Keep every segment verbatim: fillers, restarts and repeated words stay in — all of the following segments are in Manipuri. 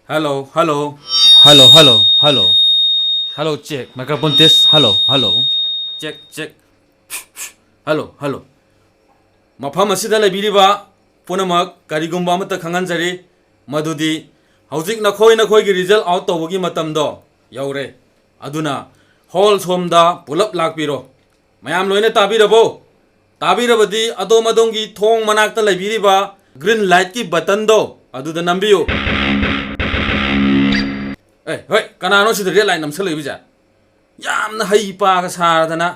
Hello, hello. Hello, hello, hello. Hello, check. Microphone test. Hello, hello. Check, check. Hello, hello. ꯃꯐꯝ ꯑꯁꯤꯗ ꯂꯩꯕꯤꯔꯤꯕ ꯄꯨꯝꯅꯃꯛ, ꯀꯔꯤꯒꯨꯝꯕ ꯑꯃꯠꯇ ꯈꯪꯍꯟꯖꯔꯤ, ꯃꯗꯨꯗꯤ ꯍꯧꯖꯤꯛ ꯅꯈꯣꯏ ꯅꯈꯣꯏꯒꯤ result out ꯇꯧꯕꯒꯤ ꯃꯇꯝꯗꯣ ꯌꯧꯔꯦ꯫ ꯑꯗꯨꯅ hall ꯁꯣꯝꯗ ꯄꯨꯂꯞ ꯂꯥꯛꯄꯤꯔꯣ꯫ ꯃꯌꯥꯝ ꯂꯣꯏꯅ ꯇꯥꯕꯤꯔꯕꯣ? ꯇꯥꯕꯤꯔꯕꯗꯤ ꯑꯗꯣꯝ ꯑꯗꯣꯝꯒꯤ ꯊꯣꯡ ꯃꯅꯥꯛꯇ ꯂꯩꯕꯤꯔꯤꯕ green light ꯀꯤ button ꯗꯣ ꯑꯗꯨꯗ ꯅꯝꯕꯤꯌꯨ꯫ ꯑꯦ, ꯍꯣꯏ, ꯀꯅꯥꯅꯣ ꯁꯤꯗ red light ꯅꯝꯁꯜꯂꯛꯏꯕꯁꯦ? ꯌꯥꯝꯅ ꯍꯩ ꯄꯥꯒ ꯁꯥꯔꯗꯅ,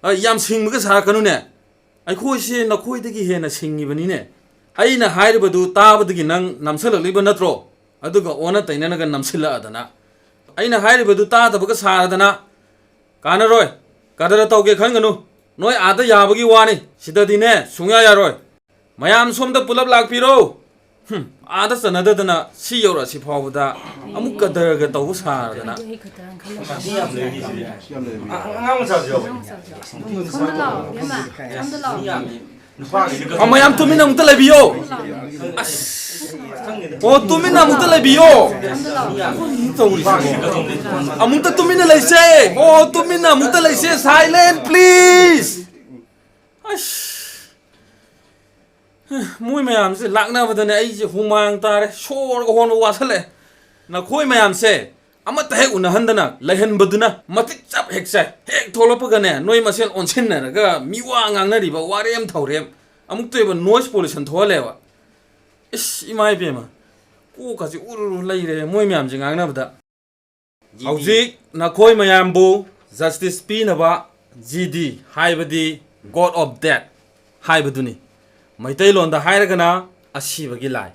ꯑ, ꯌꯥꯝ ꯁꯤꯡꯕꯒ ꯁꯥꯔꯛꯀꯅꯨꯅꯦ꯫ ꯑꯩꯈꯣꯏꯁꯦ ꯅꯈꯣꯏꯗꯒꯤ ꯍꯦꯟꯅ ꯁꯤꯡꯉꯤꯕꯅꯤꯅꯦ꯫ ꯑꯩꯅ ꯍꯥꯏꯔꯤꯕꯗꯨ ꯇꯥꯕꯗꯒꯤ ꯅꯪ ꯅꯝꯁꯜꯂꯛꯂꯤꯕ ꯅꯠꯇ꯭ꯔꯣ? ꯑꯗꯨꯒ ꯑꯣꯟꯅ ꯇꯩꯅꯅꯒ ꯅꯝꯁꯤꯜꯂꯛꯑꯗꯅ꯫ ꯑꯩꯅ ꯍꯥꯏꯔꯤꯕꯗꯨ ꯇꯥꯗꯕꯒ ꯁꯥꯔꯗꯅ꯫ ꯀꯥꯟꯅꯔꯣꯏ꯫ ꯀꯗꯔ ꯇꯧꯒꯦ ꯈꯟꯒꯅꯨ꯫ ꯅꯣꯏ ꯑꯥꯗ ꯌꯥꯕꯒꯤ ꯋꯥꯅꯤ꯫ ꯁꯤꯗꯗꯤꯅꯦ, ꯁꯨꯡꯌꯥ ꯌꯥꯔꯣꯏ꯫ ꯃꯌꯥꯝ ꯁꯣꯝꯗ ꯄꯨꯂꯞ ꯂꯥꯛꯄꯤꯔꯣ꯫ ꯍꯨꯝ, ꯑꯥꯗ ꯆꯠꯅꯗꯗꯅ ꯁꯤ ꯌꯧꯔꯛꯑꯁꯤ ꯐꯥꯎꯕꯗ ꯑꯃꯨꯛ ꯀꯗꯔꯒ ꯇꯧꯕ ꯁꯥꯔꯗꯅ꯫ ꯑꯩ ꯈꯛꯇꯔꯅ ꯈꯜꯂꯝꯕꯅꯦ꯫ ꯑꯉꯥꯡ ꯃꯆꯥꯁꯨ ꯌꯥꯎꯋꯦ꯫ ꯁꯣꯝꯗ ꯂꯥꯛꯑꯣ, ꯏꯕꯦꯝꯃ꯫ ꯁꯣꯝꯗ ꯂꯥꯛꯑꯣ꯫ ꯑ, ꯃꯌꯥꯝ ꯇꯨꯃꯤꯟꯅ ꯑꯃꯨꯛꯇ ꯂꯩꯕꯤꯌꯣ꯫ ꯑꯁ꯫ ꯑꯣ, ꯇꯨꯃꯤꯟꯅ ꯑꯃꯨꯛꯇ ꯂꯩꯕꯤꯌꯣ꯫ ꯁꯣꯝꯗ ꯂꯥꯛꯑꯣ꯫ ꯀꯔꯤꯅꯣ ꯇꯧꯔꯤꯁꯤꯕꯣ? ꯑꯃꯨꯛꯇ ꯇꯨꯃꯤꯟꯅ ꯂꯩꯁꯦ꯫ ꯑꯣ, ꯇꯨꯃꯤꯟꯅ ꯑꯃꯨꯛꯇ ꯂꯩꯁꯦ꯫ Silent, please. ꯑꯁ꯫ ꯃꯣꯏ ꯃꯌꯥꯝꯁꯦ ꯂꯥꯛꯅꯕꯗꯅꯦ ꯑꯩꯁꯦ ꯍꯨꯃꯥꯡ ꯇꯥꯔꯦ, ꯁꯣꯔꯒ ꯍꯣꯟꯕ ꯋꯥꯁꯜꯂꯛꯑꯦ꯫ ꯅꯈꯣꯏ ꯃꯌꯥꯝꯁꯦ ꯑꯃꯠꯇ ꯍꯦꯛ ꯎꯅꯍꯟꯗꯅ ꯂꯩꯍꯟꯕꯗꯨꯅ ꯃꯇꯤꯛ ꯆꯞ ꯍꯦꯛ ꯆꯥꯏ꯫ ꯍꯦꯛ ꯊꯣꯛꯂꯛꯄꯒꯅꯦ, ꯅꯣꯏ ꯃꯁꯦꯟ ꯑꯣꯟꯁꯤꯟꯅꯔꯒ ꯃꯤꯋꯥ ꯉꯥꯡꯅꯔꯤꯕ, ꯋꯥꯔꯦꯝ ꯊꯧꯔꯦꯝ꯫ ꯑꯃꯨꯛꯇꯣꯏꯕ noise pollution ꯊꯣꯛꯍꯜꯂꯦꯕ꯫ ꯏꯁ, ꯏꯃꯥ ꯏꯕꯦꯝꯃ, ꯀꯣꯛꯀꯁꯦ ꯎꯔꯨꯔꯨ ꯂꯩꯔꯦ ꯃꯣꯏ ꯃꯌꯥꯝꯁꯦ ꯉꯥꯡꯅꯕꯗ꯫ ꯍꯧꯖꯤꯛ ꯅꯈꯣꯏ ꯃꯌꯥꯝꯕꯨ justice ꯄꯤꯅꯕ, G D ꯍꯥꯏꯕꯗꯤ God of Death ꯍꯥꯏꯕꯗꯨꯅꯤ꯫ ꯃꯩꯇꯩꯂꯣꯟꯗ ꯍꯥꯏꯔꯒꯅ ꯑꯁꯤꯕꯒꯤ ꯂꯥꯏ꯫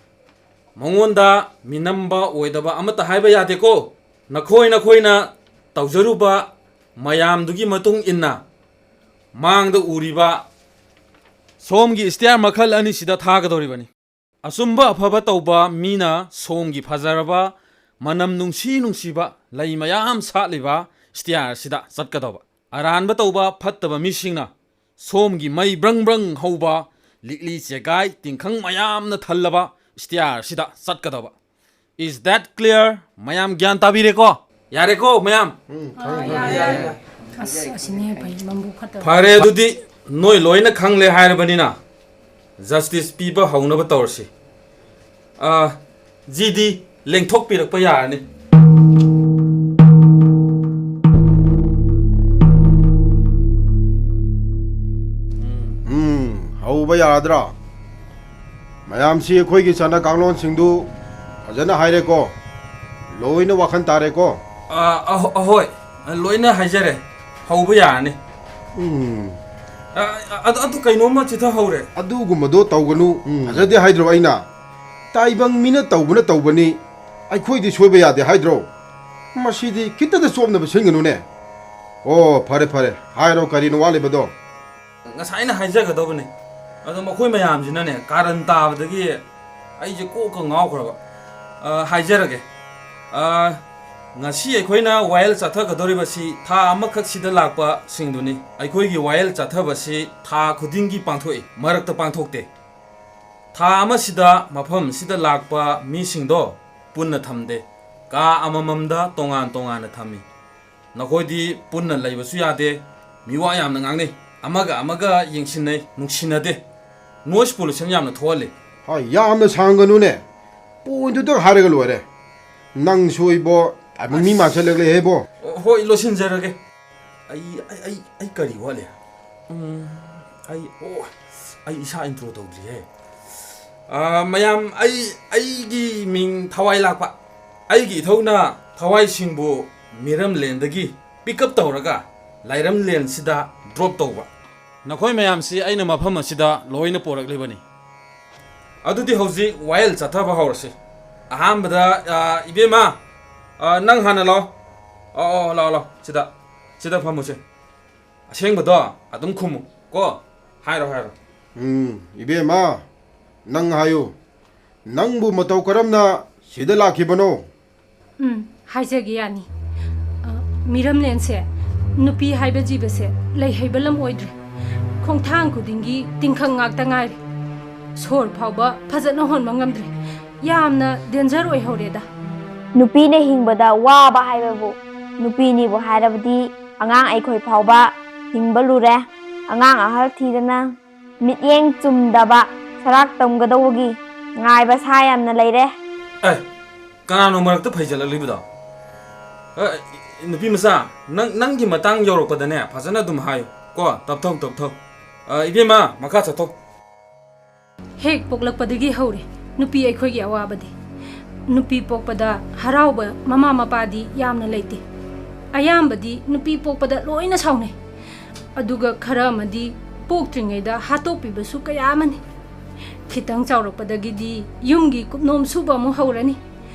ꯃꯉꯣꯟꯗ ꯃꯤꯅꯝꯕ ꯑꯣꯏꯗꯕ ꯑꯃꯠꯇ ꯍꯥꯏꯕ ꯌꯥꯗꯦꯀꯣ꯫ ꯅꯈꯣꯏ ꯅꯈꯣꯏꯅ ꯇꯧꯖꯔꯨꯕ ꯃꯌꯥꯝꯗꯨꯒꯤ ꯃꯇꯨꯡ ꯏꯟꯅ ꯃꯥꯡꯗ ꯎꯔꯤꯕ ꯁꯣꯝꯒꯤ stair ꯃꯈꯜ ꯑꯅꯤꯁꯤꯗ ꯊꯥꯒꯗꯧꯔꯤꯕꯅꯤ꯫ ꯑꯆꯨꯝꯕ ꯑꯐꯕ ꯇꯧꯕ ꯃꯤꯅ ꯁꯣꯝꯒꯤ ꯐꯖꯔꯕ, ꯃꯅꯝ ꯅꯨꯡꯁꯤ ꯅꯨꯡꯁꯤꯕ ꯂꯩ ꯃꯌꯥꯝ ꯁꯥꯠꯂꯤꯕ stair ꯑꯁꯤꯗ ꯆꯠꯀꯗꯧꯕ꯫ ꯑꯔꯥꯟꯕ ꯇꯧꯕ ꯐꯠꯇꯕ ꯃꯤꯁꯤꯡꯅ ꯁꯣꯝꯒꯤ ꯃꯩ ꯕ꯭ꯔꯪ ꯕ꯭ꯔꯪ ꯍꯧꯕ, ꯂꯤꯛꯂꯤ ꯆꯦꯒꯥꯏ ꯇꯤꯡꯈꯪ ꯃꯌꯥꯝꯅ ꯊꯜꯂꯕ stair ꯑꯁꯤꯗ ꯆꯠꯀꯗꯧꯕ꯫ Is that clear? ꯃꯌꯥꯝ ꯒ꯭ꯌꯥꯟ ꯇꯥꯕꯤꯔꯦꯀꯣ? ꯌꯥꯔꯦꯀꯣ, ꯃꯌꯥꯝ? ꯎꯝ, ꯈꯪꯉꯦ, ꯈꯪꯉꯦ꯫ ꯑꯁ, ꯑꯁꯤꯅ ꯍꯦꯟꯅ ꯐꯩ, ꯃꯕꯨꯛ ꯐꯠꯇꯕ꯫ ꯐꯔꯦ, ꯑꯗꯨꯗꯤ ꯅꯣꯏ ꯂꯣꯏꯅ ꯈꯪꯂꯦ ꯍꯥꯏꯔꯕꯅꯤꯅ, justice ꯄꯤꯕ ꯍꯧꯅꯕ ꯇꯧꯔꯁꯤ꯫ ꯑꯥ, ꯖꯤ ꯗꯤ, ꯂꯦꯡꯊꯣꯛꯄꯤꯔꯛꯄ ꯌꯥꯔꯅꯤ꯫ ꯎꯝ, ꯍꯧꯕ ꯌꯥꯔꯗ꯭ꯔꯥ? ꯃꯌꯥꯝꯁꯤ ꯑꯩꯈꯣꯏꯒꯤ ꯆꯠꯅ ꯀꯥꯡꯂꯣꯟꯁꯤꯡꯗꯨ ꯐꯖꯅ ꯍꯥꯏꯔꯦꯀꯣ? ꯂꯣꯏꯅ ꯋꯥꯈꯜ ꯇꯥꯔꯦꯀꯣ? ꯑ, ꯑꯍꯣ-, ꯑꯍꯣꯏ, ꯂꯣꯏꯅ ꯍꯥꯏꯖꯔꯦ꯫ ꯍꯧꯕ ꯌꯥꯔꯅꯤ꯫ ꯎꯝ꯫ ꯑ, ꯑ, ꯑꯗꯨ, ꯑꯗꯨ ꯀꯩꯅꯣꯝꯃ ꯆꯤꯊꯍꯧꯔꯦ꯫ ꯑꯗꯨꯒꯨꯝꯕꯗꯣ ꯇꯧꯒꯅꯨ꯫ ꯎꯝ꯫ ꯐꯖꯗꯦ ꯍꯥꯏꯗ꯭ꯔꯣ ꯑꯩꯅ? ꯇꯥꯏꯕꯪ ꯃꯤꯅ ꯇꯧꯕꯅ ꯇꯧꯕꯅꯤ, ꯑꯩꯈꯣꯏꯗꯤ ꯁꯣꯏꯕ ꯌꯥꯗꯦ ꯍꯥꯏꯗ꯭ꯔꯣ? ꯃꯁꯤꯗꯤ ꯈꯤꯇꯗ ꯆꯣꯞꯅꯕ ꯁꯤꯟꯒꯅꯨꯅꯦ꯫ ꯑꯣ, ꯐꯔꯦ, ꯐꯔꯦ, ꯍꯥꯏꯔꯣ, ꯀꯔꯤꯅꯣ ꯋꯥꯠꯂꯤꯕꯗꯣ? ꯉꯁꯥꯏꯅ ꯍꯥꯏꯖꯒꯗꯧꯕꯅꯤ, ꯑꯗꯣ ꯃꯈꯣꯏ ꯃꯌꯥꯝꯁꯤꯅꯅꯦ ꯀꯥꯔꯟ ꯇꯥꯕꯗꯒꯤ ꯑꯩꯁꯦ ꯀꯣꯛꯀ ꯉꯥꯎꯈ꯭ꯔꯕ꯫ ꯑ, ꯍꯥꯏꯖꯔꯒꯦ꯫ ꯑ, ꯉꯁꯤ ꯑꯩꯈꯣꯏꯅ ꯋꯥꯌꯦꯜ ꯆꯠꯊꯒꯗꯧꯔꯤꯕꯁꯤ ꯊꯥ ꯑꯃꯈꯛꯁꯤꯗ ꯂꯥꯛꯄꯁꯤꯡꯗꯨꯅꯤ꯫ ꯑꯩꯈꯣꯏꯒꯤ ꯋꯥꯌꯦꯜ ꯆꯠꯊꯕꯁꯤ ꯊꯥ ꯈꯨꯗꯤꯡꯒꯤ ꯄꯥꯡꯊꯣꯛꯏ, ꯃꯔꯛꯇ ꯄꯥꯡꯊꯣꯛꯇꯦ꯫ ꯊꯥ ꯑꯃꯁꯤꯗ ꯃꯐꯝꯁꯤꯗ ꯂꯥꯛꯄ ꯃꯤꯁꯤꯡꯗꯣ ꯄꯨꯟꯅ ꯊꯝꯗꯦ, ꯀꯥ ꯑꯃꯃꯝꯗ ꯇꯣꯉꯥꯟ ꯇꯣꯉꯥꯟꯅ ꯊꯝꯃꯤ꯫ ꯅꯈꯣꯏꯗꯤ ꯄꯨꯟꯅ ꯂꯩꯕꯁꯨ ꯌꯥꯗꯦ, ꯃꯤꯋꯥ ꯌꯥꯝꯅ ꯉꯥꯡꯅꯩ, ꯑꯃꯒ ꯑꯃꯒ ꯌꯦꯡꯁꯤꯟꯅꯩ, ꯅꯨꯡꯁꯤꯅꯗꯦ, noise pollution ꯌꯥꯝꯅ ꯊꯣꯛꯍꯜꯂꯤ꯫ ꯍꯣꯏ, ꯌꯥꯝꯅ ꯁꯥꯡꯒꯅꯨꯅꯦ, ꯄꯣꯏꯟꯗꯨꯗꯪ ꯍꯥꯏꯔꯒ ꯂꯣꯏꯔꯦ꯫ ꯅꯪꯁꯨ ꯏꯕꯣ, ꯇꯥꯏꯕꯪ ꯃꯤ ꯑꯁ꯫ ꯃꯥꯟꯁꯤꯜꯂꯛꯂꯦꯍꯦ ꯏꯕꯣ꯫ ꯍꯣꯏ, ꯂꯣꯏꯁꯤꯟꯖꯔꯒꯦ꯫ ꯑꯩ, ꯑꯩ, ꯑꯩ, ꯑꯩ ꯀꯔꯤ ꯋꯥꯠꯂꯤ? ꯎꯝ, ꯑꯩ, ꯑꯣ, ꯑꯩ ꯏꯁꯥ intro ꯇꯧꯗ꯭ꯔꯤꯍꯦ꯫ ꯑꯥ, ꯃꯌꯥꯝ, ꯑꯩ, ꯑꯩꯒꯤ ꯃꯤꯡ ꯊꯋꯥꯏ ꯂꯥꯛꯄ꯫ ꯑꯩꯒꯤ ꯏꯊꯧꯅ ꯊꯋꯥꯏꯁꯤꯡꯕꯨ ꯃꯤꯔꯝꯂꯦꯟꯗꯒꯤ pick up ꯇꯧꯔꯒ ꯂꯥꯏꯔꯝꯂꯦꯟꯁꯤꯗ drop ꯇꯧꯕ꯫ ꯅꯈꯣꯏ ꯃꯌꯥꯝꯁꯤ ꯑꯩꯅ ꯃꯐꯝ ꯑꯁꯤꯗ ꯂꯣꯏꯅ ꯄꯣꯔꯛꯂꯤꯕꯅꯤ꯫ ꯑꯗꯨꯗꯤ ꯍꯧꯖꯤꯛ ꯋꯥꯌꯦꯜ ꯆꯠꯊꯕ ꯍꯧꯔꯁꯤ꯫ ꯑꯍꯥꯟꯕꯗ, ꯑꯥ, ꯏꯕꯦꯝꯃ, ꯑꯥ, ꯅꯪ ꯍꯥꯟꯅ ꯂꯥꯛꯑꯣ꯫ ꯑꯣ, ꯑꯣ, ꯂꯥꯛꯑꯣ, ꯂꯥꯛꯑꯣ꯫ ꯁꯤꯗ, ꯁꯤꯗ ꯐꯝꯃꯨꯁꯦ꯫ ꯑꯁꯦꯡꯕꯗꯣ ꯑꯗꯨꯝ ꯈꯨꯝꯃꯨ ꯀꯣ꯫ ꯍꯥꯏꯔꯣ, ꯍꯥꯏꯔꯣ꯫ ꯎꯝ, ꯏꯕꯦꯝꯃ, ꯅꯪ ꯍꯥꯏꯌꯨ, ꯅꯪꯕꯨ ꯃꯇꯧ ꯀꯔꯝꯅ ꯁꯤꯗ ꯂꯥꯛꯈꯤꯕꯅꯣ? ꯎꯝ, ꯍꯥꯏꯖꯒꯦ, ꯌꯥꯅꯤ꯫ ꯑ, ꯃꯤꯔꯝꯂꯦꯟꯁꯦ, ꯅꯨꯄꯤ ꯍꯥꯏꯕ ꯖꯤꯕꯁꯦ ꯂꯩꯍꯩꯕ ꯂꯝ ꯑꯣꯏꯗ꯭ꯔꯦ꯫ ꯈꯣꯡꯊꯥꯡ ꯈꯨꯗꯤꯡꯒꯤ ꯇꯤꯟꯈꯪ ꯉꯥꯛꯇ ꯉꯥꯏꯔꯦ꯫ ꯁꯣꯔ ꯐꯥꯎꯕ ꯐꯖꯅ ꯍꯣꯟꯕ ꯉꯝꯗ꯭ꯔꯦ꯫ ꯌꯥꯝꯅ ꯗꯦꯟꯖꯔ ꯑꯣꯏꯍꯧꯔꯦꯗ꯫ ꯅꯨꯄꯤꯅ ꯍꯤꯡꯕꯗ ꯋꯥꯕ ꯍꯥꯏꯕꯕꯨ ꯅꯨꯄꯤꯅꯤꯕꯨ ꯍꯥꯏꯔꯕꯗꯤ ꯑꯉꯥꯡ ꯑꯩꯈꯣꯏ ꯐꯥꯎꯕ ꯍꯤꯡꯕ ꯂꯨꯔꯦ꯫ ꯑꯉꯥꯡ ꯑꯍꯜ ꯊꯤꯗꯅ ꯃꯤꯠꯌꯦꯡ ꯆꯨꯝꯗꯕ ꯁꯔꯥꯛ ꯇꯝꯒꯗꯧꯕꯒꯤ ꯉꯥꯏꯕ ꯁꯥ ꯌꯥꯝꯅ ꯂꯩꯔꯦ꯫ ꯑꯦ, ꯀꯅꯥꯅꯣ ꯃꯔꯛꯇ ꯐꯩꯖꯜꯂꯛꯂꯤꯕꯗꯣ? ꯑ, ꯅꯨꯄꯤ ꯃꯆꯥ, ꯅꯪ ꯅꯪꯒꯤ ꯃꯇꯥꯡ ꯌꯧꯔꯛꯄꯗꯅꯦ ꯐꯖꯅ ꯑꯗꯨꯝ ꯍꯥꯏꯌꯨ ꯀꯣ꯫ ꯇꯞꯊꯧ ꯇꯞꯊꯧ꯫ ꯑ, ꯏꯕꯦꯝꯃ, ꯃꯈꯥ ꯆꯠꯊꯧ꯫ ꯍꯦꯛ ꯄꯣꯛꯂꯛꯄꯗꯒꯤ ꯍꯧꯔꯦ ꯅꯨꯄꯤ ꯑꯩꯈꯣꯏꯒꯤ ꯑꯋꯥꯕꯗꯤ꯫ ꯅꯨꯄꯤ ꯄꯣꯛꯄꯗ ꯍꯔꯥꯎꯕ ꯃꯃꯥ ꯃꯄꯥꯗꯤ ꯌꯥꯝꯅ ꯂꯩꯇꯦ꯫ ꯑꯌꯥꯝꯕꯗꯤ ꯅꯨꯄꯤ ꯄꯣꯛꯄꯗ ꯂꯣꯏꯅ ꯁꯥꯎꯅꯩ꯫ ꯑꯗꯨꯒ ꯈꯔ ꯑꯃꯗꯤ ꯄꯣꯛꯇ꯭ꯔꯤꯉꯩꯗ ꯍꯥꯠꯇꯣꯛꯄꯤꯕꯁꯨ ꯀꯌꯥ ꯑꯃꯅꯤ꯫ ꯈꯤꯇꯪ ꯆꯥꯎꯔꯛꯄꯗꯒꯤꯗꯤ ꯌꯨꯝꯒꯤ ꯀꯨꯞꯅꯣꯝ ꯁꯨꯕ ꯑꯃꯨꯛ ꯍꯧꯔꯅꯤ꯫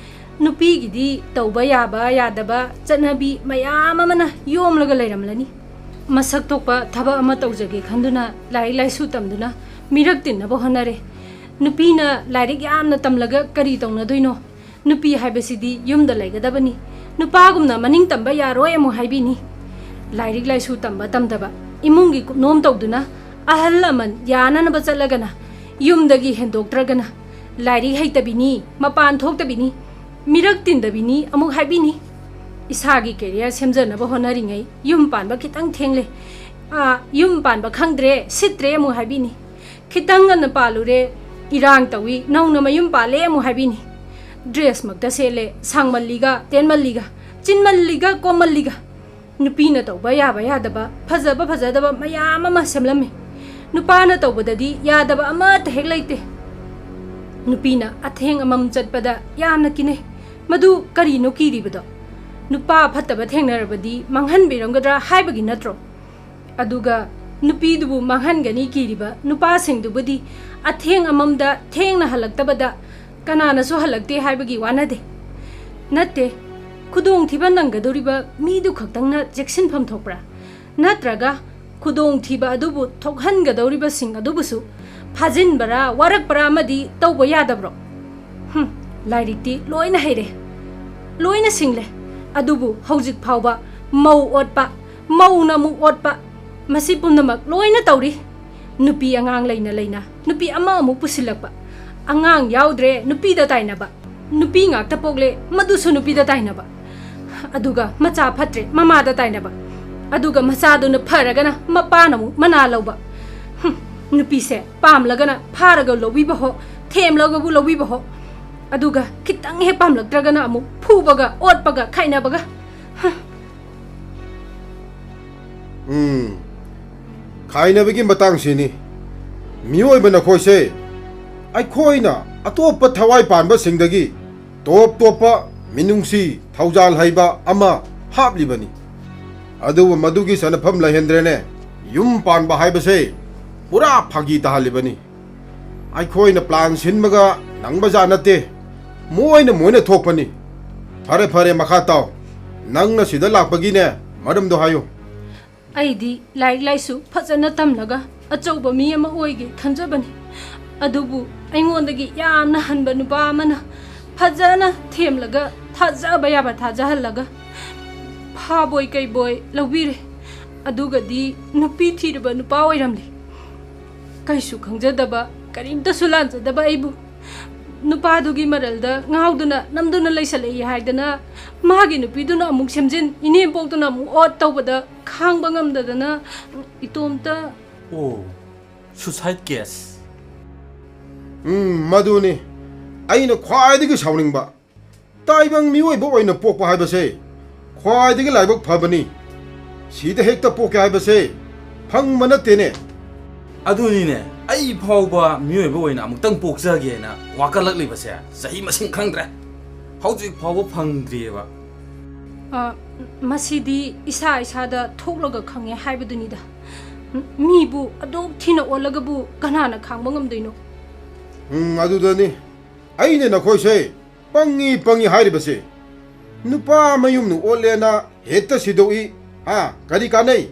ꯅꯨꯄꯤꯒꯤꯗꯤ ꯇꯧꯕ ꯌꯥꯕ ꯌꯥꯗꯕ ꯆꯠꯅꯕꯤ ꯃꯌꯥꯝ ꯑꯃꯅ ꯌꯣꯝꯂꯒ ꯂꯩꯔꯝꯂꯅꯤ꯫ ꯃꯁꯛ ꯊꯣꯛꯄ ꯊꯕꯛ ꯑꯃ ꯇꯧꯖꯒꯦ ꯈꯟꯗꯨꯅ ꯂꯥꯏꯔꯤꯛ ꯂꯥꯏꯁꯨ ꯇꯝꯗꯨꯅ ꯃꯤꯔꯛ ꯇꯤꯟꯅꯕ ꯍꯣꯠꯅꯔꯦ꯫ ꯅꯨꯄꯤꯅ ꯂꯥꯏꯔꯤꯛ ꯌꯥꯝꯅ ꯇꯝꯂꯒ ꯀꯔꯤ ꯇꯧꯅꯗꯣꯏꯅꯣ? ꯅꯨꯄꯤ ꯍꯥꯏꯕꯁꯤꯗꯤ ꯌꯨꯝꯗ ꯂꯩꯒꯗꯕꯅꯤ, ꯅꯨꯄꯥꯒꯨꯝꯅ ꯃꯅꯤꯡ ꯇꯝꯕ ꯌꯥꯔꯣꯏ ꯑꯃꯨꯛ ꯍꯥꯏꯕꯤꯅꯤ꯫ ꯂꯥꯏꯔꯤꯛ ꯂꯥꯏꯁꯨ ꯇꯝꯕ ꯇꯝꯗꯕ, ꯏꯃꯨꯡꯒꯤ ꯀꯨꯞꯅꯣꯝ ꯇꯧꯗꯨꯅ ꯑꯍꯜ ꯂꯃꯟ ꯌꯥꯅꯅꯕ ꯆꯠꯂꯒꯅ, ꯌꯨꯝꯗꯒꯤ ꯍꯦꯟꯗꯣꯛꯇ꯭ꯔꯒꯅ ꯂꯥꯏꯔꯤꯛ ꯍꯩꯇꯕꯤꯅꯤ, ꯃꯄꯥꯟ ꯊꯣꯛꯇꯕꯤꯅꯤ, ꯃꯤꯔꯛ ꯇꯤꯟꯗꯕꯤꯅꯤ ꯑꯃꯨꯛ ꯍꯥꯏꯕꯤꯅꯤ꯫ ꯏꯁꯥꯒꯤ ꯀꯦꯔꯤꯌꯔ ꯁꯦꯝꯖꯅꯕ ꯍꯣꯠꯅꯔꯤꯉꯩ ꯌꯨꯝ ꯄꯥꯟꯕ ꯈꯤꯇꯪ ꯊꯦꯡꯂꯦ, ꯑꯥ, ꯌꯨꯝ ꯄꯥꯟꯕ ꯈꯪꯗ꯭ꯔꯦ, ꯁꯤꯠꯇ꯭ꯔꯦ ꯑꯃꯨꯛ ꯍꯥꯏꯕꯤꯅꯤ꯫ ꯈꯤꯇꯪ ꯉꯟꯅ ꯄꯥꯜꯂꯨꯔꯦ, ꯏꯔꯥꯡ ꯇꯧꯏ, ꯅꯧꯅ ꯃꯌꯨꯝ ꯄꯥꯜꯂꯦ ꯑꯃꯨꯛ ꯍꯥꯏꯕꯤꯅꯤ꯫ ꯗ꯭ꯔꯦꯁꯃꯛꯇ ꯁꯦꯠꯂꯦ, ꯁꯥꯡꯃꯜꯂꯤꯒ ꯇꯦꯟꯃꯜꯂꯤꯒ, ꯆꯤꯟꯃꯜꯂꯤꯒ ꯀꯣꯝꯃꯜꯂꯤꯒ꯫ ꯅꯨꯄꯤꯅ ꯇꯧꯕ ꯌꯥꯕ ꯌꯥꯗꯕ, ꯐꯖꯕ ꯐꯖꯗꯕ ꯃꯌꯥꯝ ꯑꯃ ꯁꯦꯝꯂꯝꯃꯤ꯫ ꯅꯨꯄꯥꯅ ꯇꯧꯕꯗꯗꯤ ꯌꯥꯗꯕ ꯑꯃꯠꯇ ꯍꯦꯛ ꯂꯩꯇꯦ꯫ ꯅꯨꯄꯤꯅ ꯑꯊꯦꯡ ꯑꯃꯝ ꯆꯠꯄꯗ ꯌꯥꯝꯅ ꯀꯤꯅꯩ꯫ ꯃꯗꯨ ꯀꯔꯤꯅꯣ ꯀꯤꯔꯤꯕꯗꯣ? ꯅꯨꯄꯥ ꯐꯠꯇꯕ ꯊꯦꯡꯅꯔꯕꯗꯤ ꯃꯥꯡꯍꯟꯕꯤꯔꯝꯒꯗ꯭ꯔꯥ ꯍꯥꯏꯕꯒꯤ ꯅꯠꯇ꯭ꯔꯣ? ꯑꯗꯨꯒ ꯅꯨꯄꯤꯗꯨꯕꯨ ꯃꯥꯡꯍꯟꯒꯅꯤ ꯀꯤꯔꯤꯕ ꯅꯨꯄꯥꯁꯤꯡꯗꯨꯕꯨꯗꯤ ꯑꯊꯦꯡ ꯑꯃꯝꯗ ꯊꯦꯡꯅ ꯍꯜꯂꯛꯇꯕꯗ ꯀꯅꯥꯅꯁꯨ ꯍꯜꯂꯛꯇꯦ ꯍꯥꯏꯕꯒꯤ ꯋꯥ ꯅꯠꯇꯦ꯫ ꯅꯠꯇꯦ, ꯈꯨꯗꯣꯡꯊꯤꯕ ꯅꯪꯒꯗꯧꯔꯤꯕ ꯃꯤꯗꯨ ꯈꯛꯇꯪꯅ ꯆꯦꯛꯁꯤꯟꯐꯝ ꯊꯣꯛꯄ꯭ꯔꯥ? ꯅꯠꯇ꯭ꯔꯒ ꯈꯨꯗꯣꯡꯊꯤꯕ ꯑꯗꯨꯕꯨ ꯊꯣꯛꯍꯟꯒꯗꯧꯔꯤꯕꯁꯤꯡ ꯑꯗꯨꯕꯨꯁꯨ ꯐꯥꯖꯤꯟꯕꯔꯥ, ꯋꯥꯔꯛꯄꯔꯥ ꯑꯃꯗꯤ ꯇꯧꯕ ꯌꯥꯗꯕ꯭ꯔꯣ? ꯍꯨꯝ, ꯂꯥꯏꯔꯤꯛꯇꯤ ꯂꯣꯏꯅ ꯍꯩꯔꯦ, ꯂꯣꯏꯅ ꯁꯤꯡꯂꯦ, ꯑꯗꯨꯕꯨ ꯍꯧꯖꯤꯛ ꯐꯥꯎꯕ ꯃꯧ ꯑꯣꯠꯄ, ꯃꯧꯅ ꯑꯃꯨꯛ ꯑꯣꯠꯄ, ꯃꯁꯤ ꯄꯨꯝꯅꯃꯛ ꯂꯣꯏꯅ ꯇꯧꯔꯤ꯫ ꯅꯨꯄꯤ ꯑꯉꯥꯡ ꯂꯩꯅ ꯂꯩꯅ ꯅꯨꯄꯤ ꯑꯃ ꯑꯃꯨꯛ ꯄꯨꯁꯤꯜꯂꯛꯄ, ꯑꯉꯥꯡ ꯌꯥꯎꯗ꯭ꯔꯦ, ꯅꯨꯄꯤꯗ ꯇꯥꯏꯅꯕ, ꯅꯨꯄꯤ ꯉꯥꯛꯇ ꯄꯣꯛꯂꯦ, ꯃꯗꯨꯁꯨ ꯅꯨꯄꯤꯗ ꯇꯥꯏꯅꯕ, ꯑꯗꯨꯒ ꯃꯆꯥ ꯐꯠꯇ꯭ꯔꯦ, ꯃꯃꯥꯗ ꯇꯥꯏꯅꯕ, ꯑꯗꯨꯒ ꯃꯆꯥꯗꯨꯅ ꯐꯔꯒꯅ ꯃꯄꯥꯅ ꯑꯃꯨꯛ ꯃꯅꯥ ꯂꯧꯕ꯫ ꯍꯨꯝ, ꯅꯨꯄꯤꯁꯦ ꯄꯥꯝꯂꯒꯅ ꯐꯥꯔꯒ ꯂꯧꯕꯤꯕ ꯍꯣ, ꯊꯦꯝꯂꯒꯕꯨ ꯂꯧꯕꯤꯕ ꯍꯣ, ꯑꯗꯨꯒ ꯈꯤꯇꯪ ꯍꯦꯛ ꯄꯥꯝꯂꯛꯇ꯭ꯔꯒꯅ ꯑꯃꯨꯛ ꯐꯨꯕꯒ, ꯑꯣꯠꯄꯒ, ꯈꯥꯏꯅꯕꯒ꯫ ꯍꯨꯝ꯫ ꯎꯝ, ꯈꯥꯏꯅꯕꯒꯤ ꯃꯇꯥꯡꯁꯤꯅꯤ꯫ ꯃꯤꯑꯣꯏꯕ ꯅꯈꯣꯏꯁꯦ ꯑꯩꯈꯣꯏꯅ ꯑꯇꯣꯞꯄ ꯊꯋꯥꯏ ꯄꯥꯟꯕꯁꯤꯡꯗꯒꯤ ꯇꯣꯞ ꯇꯣꯞꯄ ꯃꯤꯅꯨꯡꯁꯤ ꯊꯧꯖꯥꯜ ꯍꯩꯕ ꯑꯃ ꯍꯥꯞꯂꯤꯕꯅꯤ꯫ ꯑꯗꯨꯕꯨ ꯃꯗꯨꯒꯤ ꯆꯠꯅꯐꯝ ꯂꯩꯍꯟꯗ꯭ꯔꯦꯅꯦ꯫ ꯌꯨꯝ ꯄꯥꯟꯕ ꯍꯥꯏꯕꯁꯦ ꯄꯨꯔꯥ ꯐꯥꯒꯤ ꯇꯥꯍꯜꯂꯤꯕꯅꯤ꯫ ꯑꯩꯈꯣꯏꯅ plan ꯁꯤꯟꯕꯒ ꯅꯪꯕꯖꯥꯠ ꯅꯠꯇꯦ꯫ ꯃꯣꯏꯅ ꯃꯣꯏꯅ ꯊꯣꯛꯄꯅꯤ꯫ ꯐꯔꯦ, ꯐꯔꯦ, ꯃꯈꯥ ꯇꯥꯎ꯫ ꯅꯪꯅ ꯁꯤꯗ ꯂꯥꯛꯄꯒꯤꯅꯦ ꯃꯔꯝꯗꯣ ꯍꯥꯏꯌꯨ꯫ ꯑꯩꯗꯤ ꯂꯥꯏꯔꯤꯛ ꯂꯥꯏꯁꯨ ꯐꯖꯅ ꯇꯝꯂꯒ ꯑꯆꯧꯕ ꯃꯤ ꯑꯃ ꯑꯣꯏꯒꯦ ꯈꯟꯖꯕꯅꯤ꯫ ꯑꯗꯨꯕꯨ ꯑꯩꯉꯣꯟꯗꯒꯤ ꯌꯥꯝꯅ ꯍꯟꯕ ꯅꯨꯄꯥ ꯑꯃꯅ ꯐꯖꯅ ꯊꯦꯝꯂꯒ, ꯊꯥꯖꯕ ꯌꯥꯕ ꯊꯥꯖꯍꯜꯂꯒ, ꯐꯥꯕꯣꯏ ꯀꯩꯕꯣꯏ ꯂꯧꯕꯤꯔꯦ꯫ ꯑꯗꯨꯒꯗꯤ ꯅꯨꯄꯤ ꯊꯤꯔꯕ ꯅꯨꯄꯥ ꯑꯣꯏꯔꯝꯂꯦ꯫ ꯀꯩꯁꯨ ꯈꯪꯖꯗꯕ, ꯀꯔꯤꯝꯇꯁꯨ ꯂꯥꯟꯖꯗꯕ ꯑꯩꯕꯨ ꯅꯨꯄꯥꯗꯨꯒꯤ ꯃꯔꯜꯗ ꯉꯥꯎꯗꯨꯅ ꯅꯝꯗꯨꯅ ꯂꯩꯁꯜꯂꯛꯏ ꯍꯥꯏꯗꯅ, ꯃꯥꯒꯤ ꯅꯨꯄꯤꯗꯨꯅ ꯑꯃꯨꯛ ꯁꯦꯝꯖꯤꯟ, ꯏꯅꯦꯝꯄꯣꯛꯇꯨꯅ ꯑꯃꯨꯛ ꯑꯣꯠ ꯇꯧꯕꯗ ꯈꯥꯡꯕ ꯉꯝꯗꯗꯅ ꯏꯇꯣꯝꯇ꯫ ꯑꯣ, suicide case꯫ ꯎꯝ, ꯃꯗꯨꯅꯤ ꯑꯩꯅ ꯈ꯭ꯋꯥꯏꯗꯒꯤ ꯁꯥꯎꯅꯤꯡꯕ꯫ ꯇꯥꯏꯕꯪ ꯃꯤꯑꯣꯏꯕ ꯑꯣꯏꯅ ꯄꯣꯛꯄ ꯍꯥꯏꯕꯁꯦ ꯈ꯭ꯋꯥꯏꯗꯒꯤ ꯂꯥꯏꯕꯛ ꯐꯕꯅꯤ꯫ ꯁꯤꯗ ꯍꯦꯛꯇ ꯄꯣꯛꯀꯦ ꯍꯥꯏꯕꯁꯦ ꯐꯪꯕ ꯅꯠꯇꯦꯅꯦ꯫ ꯑꯗꯨꯅꯤꯅꯦ, ꯑꯩ ꯐꯥꯎꯕ ꯃꯤꯑꯣꯏꯕ ꯑꯣꯏꯅ ꯑꯃꯨꯛꯇꯪ ꯄꯣꯛꯆꯒꯦꯅ ꯋꯥꯀꯠꯂꯛꯂꯤꯕꯁꯦ ꯆꯍꯤ ꯃꯁꯤꯡ ꯈꯪꯗ꯭ꯔꯦ꯫ ꯍꯧꯖꯤꯛ ꯐꯥꯎꯕ ꯐꯪꯗ꯭ꯔꯤꯑꯕ꯫ ꯑ, ꯃꯁꯤꯗꯤ ꯏꯁꯥ ꯏꯁꯥꯗ ꯊꯣꯛꯂꯒ ꯈꯪꯉꯦ ꯍꯥꯏꯕꯗꯨꯅꯤꯗ꯫ ꯃꯤꯕꯨ ꯑꯗꯨꯛ ꯊꯤꯅ ꯑꯣꯜꯂꯒꯕꯨ ꯀꯅꯥꯅ ꯈꯥꯡꯕ ꯉꯝꯗꯣꯏꯅꯣ? ꯎꯝ, ꯑꯗꯨꯗꯅꯤ ꯑꯩꯅ ꯅꯈꯣꯏꯁꯦ ꯄꯪꯉꯤ ꯄꯪꯉꯤ ꯍꯥꯏꯔꯤꯕꯁꯦ꯫ ꯅꯨꯄꯥ ꯃꯌꯨꯝꯅ ꯑꯣꯠꯂꯦꯅ ꯍꯦꯛꯇ ꯁꯤꯗꯣꯛꯏ꯫ ꯍꯥ, ꯀꯔꯤ ꯀꯥꯟꯅꯩ?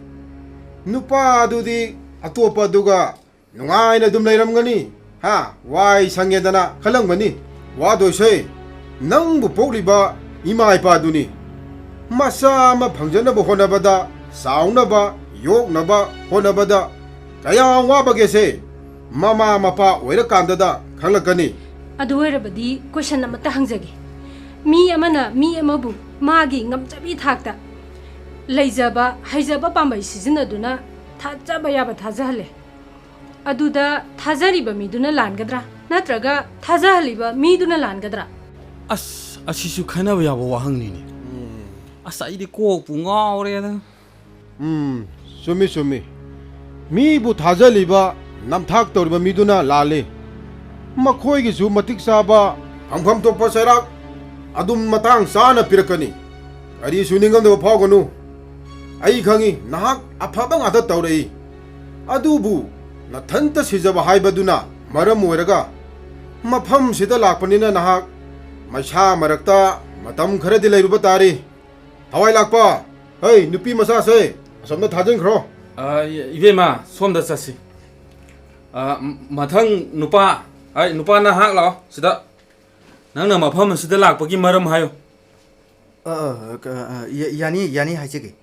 ꯅꯨꯄꯥꯗꯨꯗꯤ ꯑꯇꯣꯞꯄꯗꯨꯒ ꯅꯨꯡꯉꯥꯏꯅ ꯑꯗꯨꯝ ꯂꯩꯔꯝꯒꯅꯤ꯫ ꯍꯥ, ꯋꯥꯏ ꯁꯪꯉꯦꯗꯅ ꯈꯜꯂꯝꯒꯅꯤ꯫ ꯋꯥꯗꯣꯏꯁꯦ ꯅꯪꯕꯨ ꯄꯣꯛꯂꯤꯕ ꯏꯃꯥ ꯏꯄꯥꯗꯨꯅꯤ꯫ ꯃꯆꯥ ꯑꯃ ꯐꯪꯖꯅꯕ ꯍꯣꯠꯅꯕꯗ, ꯆꯥꯎꯅꯕ, ꯌꯣꯛꯅꯕ ꯍꯣꯠꯅꯕꯗ ꯀꯌꯥ ꯋꯥꯕꯒꯦꯁꯦ? ꯃꯃꯥ ꯃꯄꯥ ꯑꯣꯏꯔꯀꯥꯟꯗꯗ ꯈꯪꯂꯛꯀꯅꯤ꯫ ꯑꯗꯨ ꯑꯣꯏꯔꯕꯗꯤ question ꯑꯃꯠꯇ ꯍꯪꯖꯒꯦ꯫ ꯃꯤ ꯑꯃꯅ ꯃꯤ ꯑꯃꯕꯨ ꯃꯥꯒꯤ ꯉꯝꯖꯕꯤ ꯊꯥꯛꯇ ꯂꯩꯖꯕ, ꯍꯩꯖꯕ ꯄꯥꯝꯕꯩ ꯁꯤꯖꯤꯟꯅꯗꯨꯅ ꯊꯥꯖꯕ ꯌꯥꯕ ꯊꯥꯖꯍꯜꯂꯦ꯫ ꯑꯗꯨꯗ ꯊꯥꯖꯔꯤꯕ ꯃꯤꯗꯨꯅ ꯂꯥꯟꯒꯗ꯭ꯔꯥ? ꯅꯠꯇ꯭ꯔꯒ ꯊꯥꯖꯍꯜꯂꯤꯕ ꯃꯤꯗꯨꯅ ꯂꯥꯟꯒꯗ꯭ꯔꯥ? ꯑꯁ, ꯑꯁꯤꯁꯨ ꯈꯟꯅꯕ ꯌꯥꯕ ꯋꯥꯍꯪꯅꯤꯅꯦ꯫ ꯎꯝ꯫ ꯑꯁ, ꯑꯩꯗꯤ ꯀꯣꯛꯄꯨ ꯉꯥꯎꯔꯦꯗ꯫ ꯎꯝ, ꯆꯨꯝꯃꯤ, ꯆꯨꯝꯃꯤ꯫ ꯃꯤꯕꯨ ꯊꯥꯖꯜꯂꯤꯕ, ꯅꯝꯊꯥꯛ ꯇꯧꯔꯤꯕ ꯃꯤꯗꯨꯅ ꯂꯥꯜꯂꯤ꯫ ꯃꯈꯣꯏꯒꯤꯁꯨ ꯃꯇꯤꯛ ꯆꯥꯕ ꯐꯪꯐꯝ ꯊꯣꯛꯄ ꯆꯩꯔꯥꯛ ꯑꯗꯨꯝ ꯃꯇꯥꯡ ꯆꯥꯅ ꯄꯤꯔꯛꯀꯅꯤ꯫ ꯀꯔꯤꯁꯨ ꯅꯤꯡꯉꯝꯗꯕ ꯐꯥꯎꯒꯅꯨ꯫ ꯑꯩ ꯈꯪꯉꯤ, ꯅꯍꯥꯛ ꯑꯐꯕ ꯉꯥꯛꯇ ꯇꯧꯔꯛꯏ꯫ ꯑꯗꯨꯕꯨ ꯅꯊꯟꯇ ꯁꯤꯖꯕ ꯍꯥꯏꯕꯗꯨꯅ ꯃꯔꯝ ꯑꯣꯏꯔꯒ ꯃꯐꯝꯁꯤꯗ ꯂꯥꯛꯄꯅꯤꯅ ꯅꯍꯥꯛ ꯃꯩꯁꯥ ꯃꯔꯛꯇ ꯃꯇꯝ ꯈꯔꯗꯤ ꯂꯩꯔꯨꯕ ꯇꯥꯔꯤ꯫ ꯊꯋꯥꯏ ꯂꯥꯛꯄ, ꯍꯩ, ꯅꯨꯄꯤ ꯃꯆꯥꯁꯦ, ꯑꯁꯣꯝꯗ ꯊꯥꯖꯤꯟꯈ꯭ꯔꯣ꯫ ꯑ, ꯏ-, ꯏꯕꯦꯝꯃ, ꯁꯣꯝꯗ ꯆꯠꯁꯤ꯫ ꯑ, ꯃ-, ꯃꯊꯪ ꯅꯨꯄꯥ, ꯑꯩ, ꯅꯨꯄꯥ ꯅꯍꯥꯛ ꯂꯥꯛꯑꯣ ꯁꯤꯗ꯫ ꯅꯪꯅ ꯃꯐꯝ ꯑꯁꯤꯗ ꯂꯥꯛꯄꯒꯤ ꯃꯔꯝ ꯍꯥꯏꯌꯨ꯫ ꯑ, ꯑ, ꯀ-, ꯑ, ꯌꯥ-, ꯌꯥꯅꯤ, ꯌꯥꯅꯤ ꯍꯥꯏꯖꯒꯦ꯫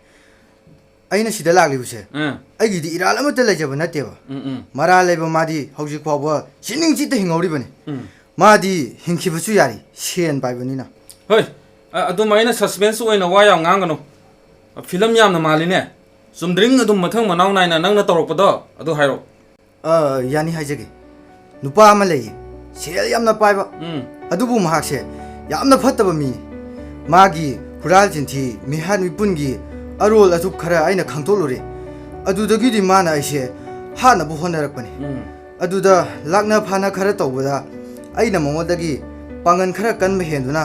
ꯑꯩꯅ ꯁꯤꯗ ꯂꯥꯛꯂꯤꯕꯁꯦ, ꯑꯥ꯫ ꯑꯩꯒꯤꯗꯤ ꯏꯔꯥꯜ ꯑꯃꯠꯇ ꯂꯩꯖꯕ ꯅꯠꯇꯦꯕ꯫ ꯎꯝ, ꯎꯝ꯫ ꯃꯔꯥꯜ ꯂꯩꯕ ꯃꯥꯗꯤ ꯍꯧꯖꯤꯛ ꯐꯥꯎꯕ ꯁꯤꯅꯤꯡ ꯆꯤꯠꯇ ꯍꯤꯡꯍꯧꯔꯤꯕꯅꯤ꯫ ꯎꯝ꯫ ꯃꯥꯗꯤ ꯍꯤꯡꯈꯤꯕꯁꯨ ꯌꯥꯔꯤ, ꯁꯦꯟ ꯄꯥꯏꯕꯅꯤꯅ꯫ ꯍꯣꯏ, ꯑ-, ꯑꯗꯨꯃꯥꯏꯅ suspense ꯑꯣꯏꯅ ꯋꯥ ꯌꯥꯝ ꯉꯥꯡꯒꯅꯨ꯫ ꯐꯤꯂꯝ ꯌꯥꯝꯅ ꯃꯥꯜꯂꯤꯅꯦ꯫ ꯆꯨꯝꯗ꯭ꯔꯤꯡ ꯑꯗꯨꯝ ꯃꯊꯪ ꯃꯅꯥꯎ ꯅꯥꯏꯅ ꯅꯪꯅ ꯇꯧꯔꯛꯄꯗꯣ ꯑꯗꯨ ꯍꯥꯏꯔꯛꯑꯣ꯫ ꯑ, ꯌꯥꯅꯤ ꯍꯥꯏꯖꯒꯦ꯫ ꯅꯨꯄꯥ ꯑꯃ ꯂꯩꯌꯦ, ꯁꯦꯜ ꯌꯥꯝꯅ ꯄꯥꯏꯕ꯫ ꯎꯝ꯫ ꯑꯗꯨꯕꯨ ꯃꯍꯥꯛꯁꯦ ꯌꯥꯝꯅ ꯐꯠꯇꯕ ꯃꯤꯅꯤ꯫ ꯃꯥꯒꯤ ꯍꯨꯔꯥꯜ ꯆꯤꯟꯊꯤ, ꯃꯤꯍꯥꯠ ꯃꯤꯄꯨꯟꯒꯤ ꯑꯔꯣꯜ ꯑꯊꯨꯞ ꯈꯔ ꯑꯩꯅ ꯈꯪꯗꯣꯛꯂꯨꯔꯦ꯫ ꯑꯗꯨꯗꯒꯤꯗꯤ ꯃꯥꯅ ꯑꯩꯁꯦ ꯍꯥꯠꯅꯕ ꯍꯣꯠꯅꯔꯛꯄꯅꯤ꯫ ꯎꯝ꯫ ꯑꯗꯨꯗ ꯂꯥꯛꯅ ꯐꯥꯅ ꯈꯔ ꯇꯧꯕꯗ ꯑꯩꯅ ꯃꯉꯣꯟꯗꯒꯤ ꯄꯥꯡꯒꯜ ꯈꯔ ꯀꯟꯕ ꯍꯦꯟꯗꯨꯅ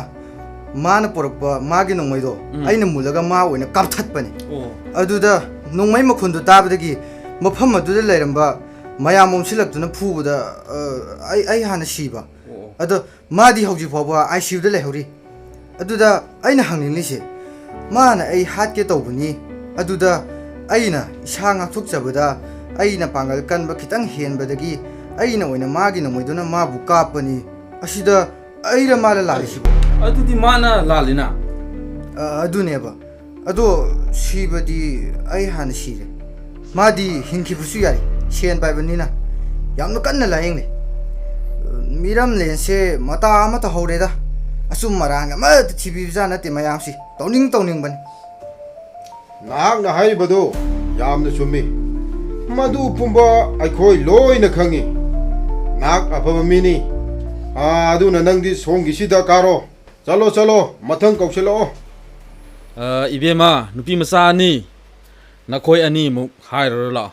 ꯃꯥꯅ ꯄꯨꯔꯛꯄ ꯃꯥꯒꯤ ꯅꯣꯡꯃꯩꯗꯣ ꯎꯝ꯫ ꯑꯩꯅ ꯃꯨꯜꯂꯒ ꯃꯥ ꯑꯣꯏꯅ ꯀꯥꯞꯊꯠꯄꯅꯤ꯫ ꯑꯣ꯫ ꯑꯗꯨꯗ ꯅꯣꯡꯃꯩ ꯃꯈꯣꯟꯗꯨ ꯇꯥꯕꯗꯒꯤ ꯃꯐꯝ ꯑꯗꯨꯗ ꯂꯩꯔꯝꯕ ꯃꯌꯥꯝ ꯑꯣꯝꯁꯤꯜꯂꯛꯇꯨꯅ ꯐꯨꯕꯗ, ꯑ, ꯑꯩ, ꯑꯩ ꯍꯥꯟꯅ ꯁꯤꯕ꯫ ꯑꯣ꯫ ꯑꯗꯣ ꯃꯥꯗꯤ ꯍꯧꯖꯤꯛ ꯐꯥꯎꯕ ICUꯗ ꯂꯩꯍꯧꯔꯤ꯫ ꯑꯗꯨꯗ ꯑꯩꯅ ꯍꯪꯅꯤꯡꯂꯤꯁꯦ, ꯃꯥꯅ ꯑꯩ ꯍꯥꯠꯀꯦ ꯇꯧꯕꯅꯤ, ꯑꯗꯨꯗ ꯑꯩꯅ ꯏꯁꯥ ꯉꯥꯛꯊꯣꯛꯆꯕꯗ ꯑꯩꯅ ꯄꯥꯡꯒꯜ ꯀꯟꯕ ꯈꯤꯇꯪ ꯍꯦꯟꯕꯗꯒꯤ ꯑꯩꯅ ꯑꯣꯏꯅ ꯃꯥꯒꯤ ꯅꯣꯡꯃꯩꯗꯨꯅ ꯃꯥꯕꯨ ꯀꯥꯞꯄꯅꯤ꯫ ꯑꯁꯤꯗ ꯑꯩꯔ ꯃꯥꯅ ꯂꯥꯜꯂꯤꯁꯤꯕꯣ? ꯑꯗꯨꯗꯤ ꯃꯥꯅ ꯂꯥꯜꯂꯤꯅ꯫ ꯑ, ꯑꯗꯨꯅꯦꯕ꯫ ꯑꯗꯣ ꯁꯤꯕꯗꯤ ꯑꯩ ꯍꯥꯟꯅ ꯁꯤꯔꯦ꯫ ꯃꯥꯗꯤ ꯍꯤꯡꯈꯤꯕꯁꯨ ꯌꯥꯏ, ꯁꯦꯟ ꯄꯥꯏꯕꯅꯤꯅ꯫ ꯌꯥꯝꯅ ꯀꯟꯅ ꯂꯥꯌꯦꯡꯂꯦ꯫ ꯃꯤꯔꯝꯂꯦꯟꯁꯦ ꯃꯇꯥ ꯑꯃ ꯇꯧꯍꯧꯔꯦꯗ꯫ ꯑꯆꯨꯝ ꯑꯔꯥꯟꯒ ꯑꯃꯠꯇ ꯊꯤꯕꯤꯕꯖꯥꯠ ꯅꯠꯇꯦ ꯃꯌꯥꯝꯁꯤ꯫ ꯇꯧꯅꯤꯡ ꯇꯧꯅꯤꯡꯕꯅꯤ꯫ ꯅꯍꯥꯛꯅ ꯍꯥꯏꯔꯤꯕꯗꯨ ꯌꯥꯝꯅ ꯆꯨꯝꯃꯤ꯫ ꯃꯗꯨ ꯄꯨꯝꯕ ꯑꯩꯈꯣꯏ ꯂꯣꯏꯅ ꯈꯪꯉꯤ꯫ ꯅꯍꯥꯛ ꯑꯐꯕ ꯃꯤꯅꯤ꯫ ꯑꯥ, ꯑꯗꯨꯅ ꯅꯪꯗꯤ ꯁꯣꯝꯒꯤꯁꯤꯗ ꯀꯥꯔꯣ꯫ ꯆꯠꯂꯣ, ꯆꯠꯂꯣ, ꯃꯊꯪ ꯀꯧꯁꯤꯜꯂꯛꯑꯣ꯫ ꯑ, ꯏꯕꯦꯝꯃ, ꯅꯨꯄꯤ ꯃꯆꯥ ꯑꯅꯤ, ꯅꯈꯣꯏ ꯑꯅꯤꯃꯨꯛ ꯍꯥꯏꯔꯨꯔꯣ ꯂꯥꯛꯑꯣ꯫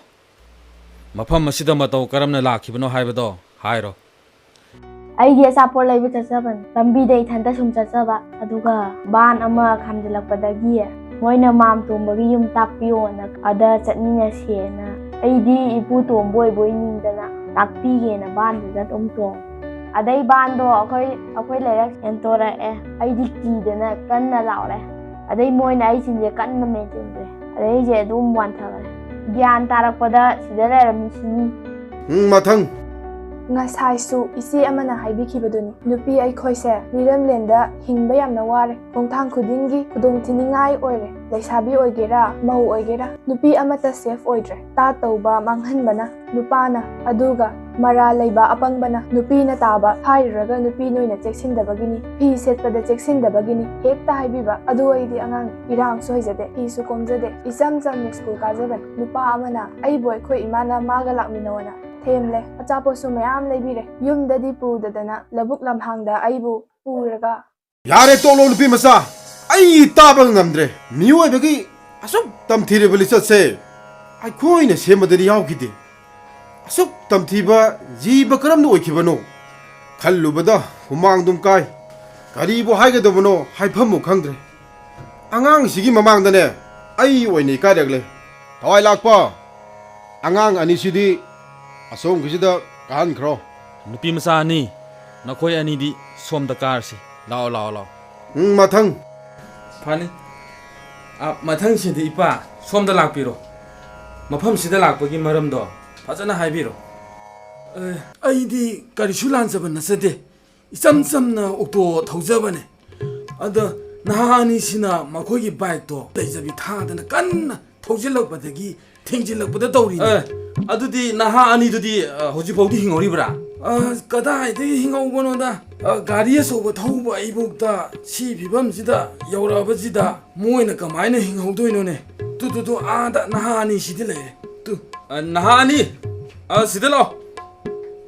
ꯃꯐꯝ ꯑꯁꯤꯗ ꯃꯇꯧ ꯀꯔꯝꯅ ꯂꯥꯛꯈꯤꯕꯅꯣ ꯍꯥꯏꯕꯗꯣ ꯍꯥꯏꯔꯣ꯫ ꯑꯩꯗꯤ ꯑꯆꯥꯄꯣꯠ ꯂꯩꯕ ꯆꯠꯆꯕꯅꯤ꯫ ꯂꯝꯕꯤꯗ ꯏꯊꯟꯇ ꯁꯨꯝ ꯆꯠꯆꯕ, ꯑꯗꯨꯒ ꯚꯥꯟ ꯑꯃ ꯈꯥꯝꯖꯤꯜꯂꯛꯄꯗꯒꯤ ꯃꯣꯏꯅ ꯃꯥꯝ ꯇꯣꯝꯕꯒꯤ ꯌꯨꯝ ꯇꯥꯛꯄꯤꯌꯣꯅ, ꯑꯗ ꯆꯠꯃꯤꯟꯅꯁꯦꯅ꯫ ꯑꯩꯗꯤ ꯏꯄꯨ ꯇꯣꯝꯕ ꯑꯣꯏꯕꯣꯏ ꯅꯤꯡꯗꯅ ꯇꯥꯛꯄꯤꯒꯦꯅ ꯚꯥꯟꯗꯨꯗ ꯑꯗꯨꯝ ꯇꯣꯡꯉꯦ꯫ ꯑꯗꯩ ꯚꯥꯟꯗꯣ ꯑꯩꯈꯣꯏ, ꯑꯩꯈꯣꯏ ꯂꯩꯔꯛ ꯍꯦꯟꯇꯣꯔꯛꯑꯦ꯫ ꯑꯩꯗꯤ ꯀꯤꯗꯅ ꯀꯟꯅ ꯂꯥꯎꯔꯦ꯫ ꯑꯗꯩ ꯃꯣꯏꯅ ꯑꯩ ꯆꯤꯟꯁꯦ ꯀꯟꯅ ꯃꯦꯟꯁꯤꯟꯈ꯭ꯔꯦ꯫ ꯑꯗꯩ ꯑꯩꯁꯦ ꯑꯗꯨꯝ ꯋꯥꯟꯊꯈ꯭ꯔꯦ꯫ ꯒ꯭ꯌꯥꯟ ꯇꯥꯔꯛꯄꯗ ꯁꯤꯗ ꯂꯩꯔꯝꯃꯤꯁꯤꯅꯤ꯫ ꯎꯝ, ꯃꯊꯪ꯫ ꯉꯁꯥꯏꯁꯨ ꯏꯆꯦ ꯑꯃꯅ ꯍꯥꯏꯕꯤꯈꯤꯕꯗꯨꯅꯤ, ꯅꯨꯄꯤ ꯑꯩꯈꯣꯏꯁꯦ ꯃꯤꯔꯝꯂꯦꯟꯗ ꯍꯤꯡꯕ ꯌꯥꯝꯅ ꯋꯥꯔꯦ꯫ ꯈꯣꯡꯊꯥꯡ ꯈꯨꯗꯤꯡꯒꯤ ꯈꯨꯗꯣꯡꯊꯤꯅꯤꯡꯉꯥꯏ ꯑꯣꯏꯔꯦ꯫ ꯂꯩꯁꯥꯕꯤ ꯑꯣꯏꯒꯦꯔꯥ, ꯃꯧ ꯑꯣꯏꯒꯦꯔꯥ, ꯅꯨꯄꯤ ꯑꯃꯠꯇ ꯁꯦꯐ ꯑꯣꯏꯗ꯭ꯔꯦ꯫ ꯇꯥ ꯇꯧꯕ ꯃꯥꯡꯍꯟꯕꯅ ꯅꯨꯄꯥꯅ, ꯑꯗꯨꯒ ꯃꯔꯥꯜ ꯂꯩꯕ ꯑꯄꯪꯕꯅ ꯅꯨꯄꯤꯅ ꯇꯥꯕ ꯍꯥꯏꯔꯨꯔꯒ ꯅꯨꯄꯤ ꯅꯣꯏꯅ ꯆꯦꯛꯁꯤꯟꯗꯕꯒꯤꯅꯤ, ꯐꯤ ꯁꯦꯠꯄꯗ ꯆꯦꯛꯁꯤꯟꯗꯕꯒꯤꯅꯤ ꯍꯦꯛꯇ ꯍꯥꯏꯕꯤꯕ꯫ ꯑꯗꯨ ꯑꯩꯗꯤ ꯑꯉꯥꯡ, ꯏꯔꯥꯡꯁꯨ ꯍꯩꯖꯗꯦ, ꯐꯤꯁꯨ ꯀꯣꯝꯖꯗꯦ, ꯏꯆꯝ ꯆꯝꯅ ꯁ꯭ꯀꯨꯜ ꯀꯥꯖꯕꯅꯤ꯫ ꯅꯨꯄꯥ ꯑꯃꯅ ꯑꯩꯕꯨ ꯑꯩꯈꯣꯏ ꯏꯃꯥꯅ ꯃꯥꯒ ꯂꯥꯛꯃꯤꯟꯅꯧꯅ ꯊꯦꯝꯂꯦ꯫ ꯑꯆꯥꯄꯣꯠꯁꯨ ꯃꯌꯥꯝ ꯂꯩꯕꯤꯔꯦ꯫ ꯌꯨꯝꯗꯗꯤ ꯄꯨꯗꯗꯅ ꯂꯧꯕꯨꯛ ꯂꯝꯍꯥꯡꯗ ꯑꯩꯕꯨ ꯄꯨꯔꯒ ꯌꯥꯔꯦ, ꯇꯣꯛꯂꯣ ꯅꯨꯄꯤ ꯃꯆꯥ, ꯑꯩ ꯇꯥꯕ ꯉꯝꯗ꯭ꯔꯦ꯫ ꯃꯤꯑꯣꯏꯕꯒꯤ ꯑꯁꯨꯛ ꯇꯝꯊꯤꯔꯕ ꯂꯤꯆꯠꯁꯦ ꯑꯩꯈꯣꯏꯅ ꯁꯦꯝꯕꯗꯗꯤ ꯌꯥꯎꯈꯤꯗꯦ꯫ ꯑꯁꯨꯛ ꯇꯝꯊꯤꯕ ꯖꯤꯕ ꯀꯔꯝꯅ ꯑꯣꯏꯈꯤꯕꯅꯣ ꯈꯜꯂꯨꯕꯗ ꯍꯨꯃꯥꯡꯗꯨꯝ ꯀꯥꯏ꯫ ꯀꯔꯤꯕꯨ ꯍꯥꯏꯒꯗꯕꯅꯣ ꯍꯥꯏꯐꯝꯕꯨ ꯈꯪꯗ꯭ꯔꯦ꯫ ꯑꯉꯥꯡꯁꯤꯒꯤ ꯃꯃꯥꯡꯗꯅꯦ ꯑꯩ ꯑꯣꯏꯅ ꯏꯀꯥꯏꯔꯛꯂꯦ꯫ ꯊꯋꯥꯏ ꯂꯥꯛꯄ, ꯑꯉꯥꯡ ꯑꯅꯤꯁꯤꯗꯤ ꯑꯁꯣꯝꯒꯤꯁꯤꯗ ꯀꯥꯍꯟꯈ꯭ꯔꯣ꯫ ꯅꯨꯄꯤ ꯃꯆꯥ ꯑꯅꯤ, ꯅꯈꯣꯏ ꯑꯅꯤꯗꯤ ꯁꯣꯝꯗ ꯀꯥꯔꯁꯤ꯫ ꯂꯥꯛꯑꯣ, ꯂꯥꯛꯑꯣ, ꯂꯥꯛꯑꯣ꯫ ꯎꯝ, ꯃꯊꯪ꯫ ꯐꯅꯤ꯫ ꯑ, ꯃꯊꯪꯁꯤꯗꯤ ꯏꯄꯥ, ꯁꯣꯝꯗ ꯂꯥꯛꯄꯤꯔꯣ꯫ ꯃꯐꯝꯁꯤꯗ ꯂꯥꯛꯄꯒꯤ ꯃꯔꯝꯗꯣ ꯐꯖꯅ ꯍꯥꯏꯕꯤꯔꯣ꯫ ꯑꯦ, ꯑꯩꯗꯤ ꯀꯔꯤꯁꯨ ꯂꯥꯟꯖꯕ ꯅꯠꯆꯗꯦ꯫ ꯏꯆꯝ ꯆꯝꯅ ꯑꯣꯛꯇꯣ ꯊꯧꯖꯕꯅꯦ꯫ ꯑꯗ ꯅꯍꯥ ꯑꯅꯤꯁꯤꯅ ꯃꯈꯣꯏꯒꯤ ꯕꯥꯏꯛꯇꯣ ꯂꯩꯖꯕꯤ ꯊꯥꯗꯅ ꯀꯟꯅ ꯊꯧꯖꯤꯜꯂꯛꯄꯗꯒꯤ ꯊꯦꯡꯖꯤꯜꯂꯛꯄꯗ ꯇꯧꯔꯤꯅꯦ꯫ ꯑꯦ, ꯑꯗꯨꯗꯤ ꯅꯍꯥ ꯑꯅꯤꯗꯨꯗꯤ, ꯑ, ꯍꯧꯖꯤꯛ ꯐꯥꯎꯗꯤ ꯍꯤꯡꯍꯧꯔꯤꯕ꯭ꯔꯥ? ꯑ, ꯀꯗꯥꯏꯗꯒꯤ ꯍꯤꯡꯍꯧꯕꯅꯣꯗ? ꯑ, ꯒꯥꯔꯤ ꯑꯆꯧꯕ ꯊꯧꯕ ꯑꯩꯕꯨꯛꯇ ꯁꯤ ꯐꯤꯕꯝꯁꯤꯗ ꯌꯧꯔꯛꯑꯕꯁꯤꯗ ꯃꯣꯏꯅ ꯀꯃꯥꯏꯅ ꯍꯤꯡꯍꯧꯗꯣꯏꯅꯣꯅꯦ? ꯇꯨ, ꯇꯨ, ꯇꯨ, ꯑꯥꯗ ꯅꯍꯥ ꯑꯅꯤ ꯁꯤꯗꯤ ꯂꯩꯔꯦ꯫ ꯇꯨ꯫ ꯑ, ꯅꯍꯥ ꯑꯅꯤ, ꯑ, ꯁꯤꯗ ꯂꯥꯛꯑꯣ꯫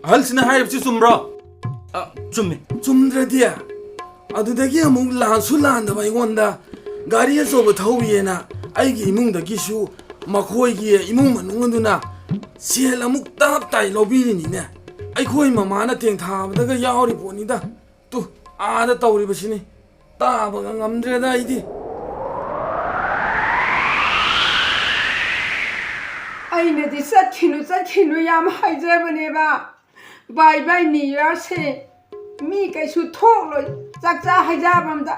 ꯑꯍꯜꯁꯤꯅ ꯍꯥꯏꯔꯤꯕꯁꯤ ꯆꯨꯝꯕ꯭ꯔꯣ? ꯑ, ꯆꯨꯝꯃꯤ꯫ ꯆꯨꯝꯗ꯭ꯔꯗꯤ? ꯑꯗꯨꯗꯒꯤ ꯑꯃꯨꯛ ꯂꯥꯟꯁꯨ ꯂꯥꯟꯗꯕ ꯑꯩꯉꯣꯟꯗ ꯒꯥꯔꯤ ꯑꯆꯧꯕ ꯊꯧꯔꯤꯑꯅ ꯑꯩꯒꯤ ꯏꯃꯨꯡꯗꯒꯤꯁꯨ ꯃꯈꯣꯏꯒꯤ ꯏꯃꯨꯡ ꯃꯅꯨꯡ ꯑꯗꯨꯅ ꯁꯦꯜ ꯑꯃꯨꯛ ꯇꯞ ꯇꯥꯏ ꯂꯧꯕꯤꯔꯤꯅꯤꯅꯦ꯫ ꯑꯩꯈꯣꯏ ꯃꯃꯥꯅ ꯇꯦꯡꯊꯥꯕꯗꯒ ꯌꯥꯎꯔꯤ ꯄꯣꯠꯅꯤꯗ꯫ ꯇꯨ, ꯑꯥꯗ ꯇꯧꯔꯤꯕꯁꯤꯅꯤ꯫ ꯇꯥꯕꯒ ꯉꯝꯗ꯭ꯔꯦꯗ ꯑꯩꯗꯤ꯫ ꯑꯩꯅꯗꯤ ꯆꯠꯈꯤꯅꯨ, ꯆꯠꯈꯤꯅꯨ ꯌꯥꯝ ꯍꯥꯏꯖꯕꯅꯦꯕ꯫ ꯕꯥꯏ ꯕꯥꯏ ꯅ꯭ꯌꯨ ꯌꯥꯔꯁꯦ ꯃꯤ ꯀꯩꯁꯨ ꯊꯣꯛꯂꯣꯏ꯫ ꯆꯥꯛꯆꯥ ꯍꯩꯖꯥꯕꯝꯗ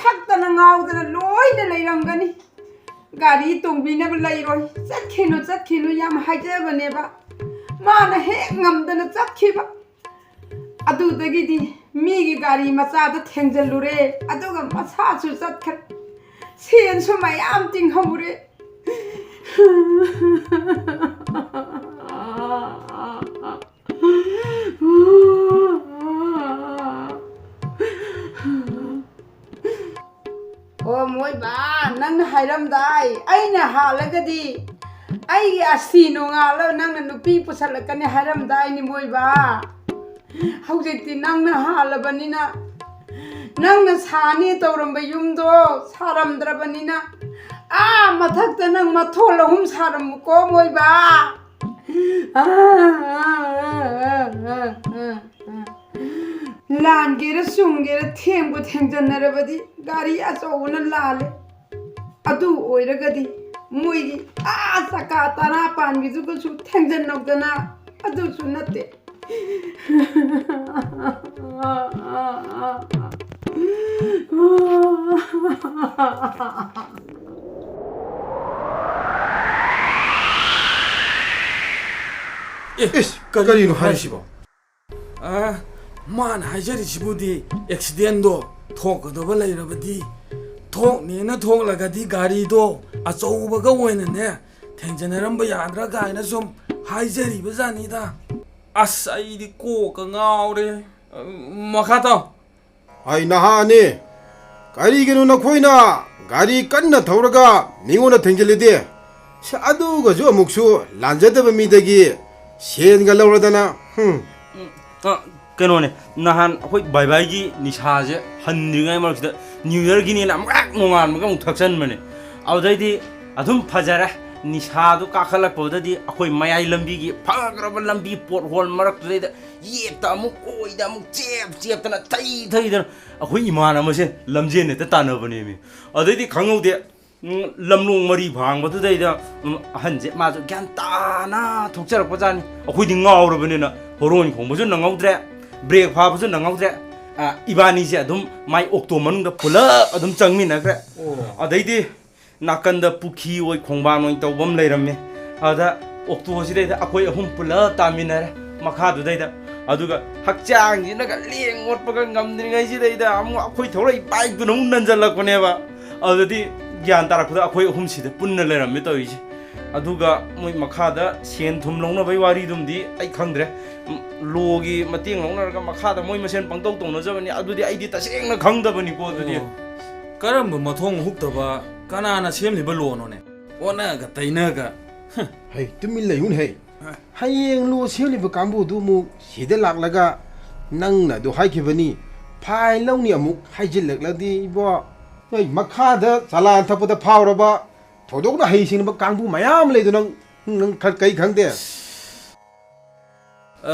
ꯊꯛꯇꯅ ꯉꯥꯎꯗꯅ ꯂꯣꯏꯅ ꯂꯩꯔꯝꯒꯅꯤ꯫ ꯒꯥꯔꯤ ꯇꯣꯡꯕꯤꯅꯕ ꯂꯩꯔꯣꯏ꯫ ꯆꯠꯈꯤꯅꯨ, ꯆꯠꯈꯤꯅꯨ ꯌꯥꯝ ꯍꯥꯏꯖꯕꯅꯦꯕ꯫ ꯃꯥꯅ ꯍꯦꯛ ꯉꯝꯗꯅ ꯆꯠꯈꯤꯕ꯫ ꯑꯗꯨꯗꯒꯤꯗꯤ ꯃꯤꯒꯤ ꯒꯥꯔꯤ ꯃꯆꯥꯗ ꯊꯦꯡꯖꯤꯜꯂꯨꯔꯦ, ꯑꯗꯨꯒ ꯃꯁꯥꯁꯨ ꯆꯠꯈ꯭ꯔꯦ꯫ ꯁꯦꯟꯁꯨ ꯃꯌꯥꯝ ꯇꯤꯡꯍꯧꯔꯦ꯫ ꯑꯣ ꯃꯣꯏꯕꯥ, ꯅꯪꯅ ꯍꯥꯏꯔꯝꯗꯥꯏ, ꯑꯩꯅ ꯍꯥꯜꯂꯒꯗꯤ ꯑꯩꯒꯤ ꯑꯁꯤ ꯅꯣꯡꯉꯥꯜꯂ ꯅꯪꯅ ꯅꯨꯄꯤ ꯄꯨꯁꯜꯂꯛꯀꯅꯤ ꯍꯥꯏꯔꯝꯗꯥꯏꯅꯤ ꯃꯣꯏꯕꯥ꯫ ꯍꯧꯖꯤꯛꯇꯤ ꯅꯪꯅ ꯍꯥꯜꯂꯕꯅꯤꯅ, ꯅꯪꯅ ꯁꯥꯅꯤ ꯇꯧꯔꯝꯕ ꯌꯨꯝꯗꯣ ꯁꯥꯔꯝꯗ꯭ꯔꯕꯅꯤꯅ, ꯑꯥ ꯃꯊꯛꯇ ꯅꯪ ꯃꯊꯣꯜ ꯑꯍꯨꯝ ꯁꯥꯔꯝꯃꯨꯀꯣ ꯃꯣꯏꯕꯥ꯫ ꯂꯥꯟꯒꯦꯔ ꯆꯨꯝꯒꯦꯔ ꯊꯦꯡꯕꯨ ꯊꯦꯡꯖꯟꯅꯔꯕꯗꯤ ꯒꯥꯔꯤ ꯑꯆꯧꯕꯅ ꯂꯥꯜꯂꯦ꯫ ꯑꯗꯨ ꯑꯣꯏꯔꯒꯗꯤ ꯃꯣꯏꯒꯤ ꯑꯥ ꯆꯀꯥ ꯇꯔꯥ ꯄꯥꯟꯕꯤꯗꯨꯒꯁꯨ ꯊꯦꯡꯖꯟꯅꯧꯗꯅ꯫ ꯑꯗꯨꯁꯨ ꯅꯠꯇꯦ꯫ ꯑꯦ, ꯏꯁ, ꯀꯔꯤꯅꯣ ꯀꯔꯤꯅꯣ ꯍꯥꯏꯔꯤꯁꯤꯕꯣ? ꯑ, ꯃꯥꯅ ꯍꯥꯏꯖꯔꯤꯁꯤꯕꯨꯗꯤ ꯑꯦꯛꯁꯤꯗꯦꯟꯗꯣ ꯊꯣꯛꯀꯗꯕ ꯂꯩꯔꯕꯗꯤ ꯊꯣꯛꯅꯦꯅ ꯊꯣꯛꯂꯒꯗꯤ ꯒꯥꯔꯤꯗꯣ ꯑꯆꯧꯕꯒ ꯑꯣꯏꯅꯅꯦ ꯊꯦꯡꯖꯅꯔꯝꯕ ꯌꯥꯗ꯭ꯔꯥ ꯀꯥꯏꯅ ꯁꯨꯝ ꯍꯥꯏꯖꯔꯤꯕ ꯖꯥꯠꯅꯤꯗ꯫ ꯑꯁ, ꯑꯩꯗꯤ ꯀꯣꯛꯀ ꯉꯥꯎꯔꯦ꯫ ꯃꯈꯥ ꯇꯥꯎ꯫ ꯑꯩ ꯅꯍꯥꯅꯤ꯫ ꯀꯔꯤꯒꯤꯅꯣ ꯅꯈꯣꯏꯅ ꯒꯥꯔꯤ ꯀꯟꯅ ꯊꯧꯔꯒ ꯃꯤꯉꯣꯟꯗ ꯊꯦꯡꯖꯤꯜꯂꯤꯗꯤ? ꯁ-, ꯑꯗꯨꯒꯁꯨ ꯑꯃꯨꯛꯁꯨ ꯂꯥꯟꯖꯗꯕ ꯃꯤꯗꯒꯤ ꯁꯦꯟꯒ ꯂꯧꯔꯗꯅ, ꯍꯨꯝ꯫ ꯎꯝ, ꯑ, ꯀꯩꯅꯣꯅꯦ, ꯅꯍꯥꯟ ꯑꯩꯈꯣꯏ ꯕꯥꯏ ꯕꯥꯏꯒꯤ ꯅꯤꯁꯥꯁꯦ ꯍꯟꯗ꯭ꯔꯤꯉꯩ ꯃꯔꯛꯁꯤꯗ New Yearꯒꯤꯅꯦꯅ ꯑꯃꯨꯛ ꯍꯦꯛ ꯅꯣꯡꯉꯥꯟꯕꯒ ꯑꯃꯨꯛ ꯊꯛꯆꯟꯕꯅꯦ꯫ ꯑꯗꯨꯗꯩꯗꯤ ꯑꯗꯨꯝ ꯐꯖꯔꯦ꯫ ꯅꯤꯁꯥꯗꯨ ꯀꯥꯈꯠꯂꯛꯄꯗꯗꯤ ꯑꯩꯈꯣꯏ ꯃꯌꯥꯏ ꯂꯝꯕꯤꯒꯤ ꯐꯈ꯭ꯔꯕ ꯂꯝꯕꯤ, ꯄꯣꯠꯍꯣꯜ ꯃꯔꯛꯇꯨꯗꯩꯗ ꯌꯦꯠꯇ ꯑꯃꯨꯛ, ꯑꯣꯏꯗ ꯑꯃꯨꯛ ꯆꯦꯞ ꯆꯦꯞꯇꯅ, ꯊꯩ ꯊꯩꯗꯅ ꯑꯩꯈꯣꯏ ꯏꯃꯥꯟꯅꯕꯁꯦ ꯂꯝꯖꯦꯟ ꯍꯦꯛꯇ ꯇꯥꯟꯅꯕꯅꯦꯃꯤ꯫ ꯑꯗꯩꯗꯤ ꯈꯪꯍꯧꯗꯦ, ꯎꯝ, ꯂꯝꯂꯣꯡ ꯃꯔꯤ ꯐꯥꯡꯕꯗꯨꯗꯩꯗ, ꯎꯝ, ꯑꯍꯟꯁꯦ ꯃꯥꯁꯨ ꯒ꯭ꯌꯥꯟ ꯇꯥꯅ ꯊꯣꯛꯆꯔꯛꯄꯖꯥꯠꯅꯤ꯫ ꯑꯩꯈꯣꯏꯗꯤ ꯉꯥꯎꯔꯕꯅꯤꯅ ꯍꯣꯔꯣꯟ ꯈꯣꯡꯕꯁꯨ ꯅꯪꯍꯧꯗ꯭ꯔꯦ, ꯕ꯭ꯔꯦꯛ ꯐꯥꯕꯁꯨ ꯅꯪꯍꯧꯗ꯭ꯔꯦ꯫ ꯑ, ꯏꯕꯥꯅꯤꯁꯦ ꯑꯗꯨꯝ ꯃꯥꯏ ꯑꯣꯛꯇꯣ ꯃꯅꯨꯡꯗ ꯄꯨꯂꯞ ꯑꯗꯨꯝ ꯆꯪꯃꯤꯟꯅꯈ꯭ꯔꯦ꯫ ꯑꯣ꯫ ꯑꯗꯩꯗꯤ ꯅꯥꯀꯟꯗ ꯄꯨꯈ꯭ꯔꯤ ꯑꯣꯏ ꯈꯣꯡꯕꯥꯟ ꯑꯣꯏ ꯇꯧꯕ ꯑꯃ ꯂꯩꯔꯝꯃꯦ꯫ ꯑꯗ ꯑꯣꯛꯇꯣꯁꯤꯗꯩꯗ ꯑꯩꯈꯣꯏ ꯑꯍꯨꯝ ꯄꯨꯂꯞ ꯇꯥꯃꯤꯟꯅꯔꯦ ꯃꯈꯥꯗꯨꯗꯩꯗ꯫ ꯑꯗꯨꯒ ꯍꯛꯆꯥꯡꯁꯤꯅꯒ ꯂꯦꯡ ꯑꯣꯠꯄꯒ ꯉꯝꯗ꯭ꯔꯤꯉꯩꯁꯤꯗꯩꯗ ꯑꯃꯨꯛ ꯑꯩꯈꯣꯏ ꯊꯧꯔꯛꯏ ꯕꯥꯏꯛꯇꯨꯅ ꯑꯃꯨꯛ ꯅꯟꯖꯜꯂꯛꯄꯅꯦꯕ꯫ ꯑꯗꯨꯗꯗꯤ ꯒ꯭ꯌꯥꯟ ꯇꯥꯔꯛꯄꯗ ꯑꯩꯈꯣꯏ ꯑꯍꯨꯝꯁꯤꯗ ꯄꯨꯟꯅ ꯂꯩꯔꯝꯃꯦ ꯇꯧꯔꯤꯁꯦ꯫ ꯑꯗꯨꯒ ꯃꯣꯏ ꯃꯈꯥꯗ ꯁꯦꯟ ꯊꯨꯝ ꯂꯧꯅꯕꯩ ꯋꯥꯔꯤꯗꯨꯝꯗꯤ ꯑꯩ ꯈꯪꯗ꯭ꯔꯦ꯫ ꯎꯝ, ꯂꯣꯒꯤ ꯃꯇꯦꯡ ꯂꯧꯅꯔꯒ ꯃꯈꯥꯗ ꯃꯣꯏ ꯃꯁꯦꯟ ꯄꯪꯇꯧ ꯇꯧꯅꯖꯕꯅꯤ꯫ ꯑꯗꯨꯗꯤ ꯑꯩꯗꯤ ꯇꯁꯦꯡꯅ ꯈꯪꯗꯕꯅꯤꯀꯣ ꯑꯗꯨꯗꯤ꯫ ꯑꯣ꯫ ꯀꯔꯝꯕ ꯃꯊꯣꯡ ꯍꯨꯛꯇꯕ, ꯀꯅꯥꯅ ꯁꯦꯝꯂꯤꯕ ꯂꯣꯅꯣꯅꯦ? ꯑꯣꯟꯅꯒ ꯇꯩꯅꯒ꯫ ꯍꯩ, ꯇꯨꯃꯤꯟ ꯂꯩꯌꯨꯅꯦ ꯍꯩ꯫ ꯍꯥ꯫ ꯍꯌꯦꯡ ꯂꯣ ꯁꯦꯝꯂꯤꯕ ꯀꯥꯡꯕꯨꯗꯨ ꯑꯃꯨꯛ ꯁꯤꯗ ꯂꯥꯛꯂꯒ ꯅꯪꯅ ꯑꯗꯨ ꯍꯥꯏꯈꯤꯕꯅꯤ, ꯐꯥꯏꯟ ꯂꯧꯅꯤ ꯑꯃꯨꯛ ꯍꯥꯏꯖꯤꯜꯂꯛꯂꯗꯤ ꯏꯕꯣ꯫ ꯅꯣꯏ ꯃꯈꯥꯗ ꯆꯂꯥꯟ ꯊꯛꯄꯗ ꯐꯥꯎꯔꯕ ꯊꯣꯏꯗꯣꯛꯅ ꯍꯩꯁꯤꯡꯕ ꯀꯥꯡꯕꯨ ꯃꯌꯥꯝ ꯂꯩꯗꯣ ꯅꯪ, ꯅꯪ ꯈ-, ꯀꯩ ꯈꯪꯗꯦ? ꯑ,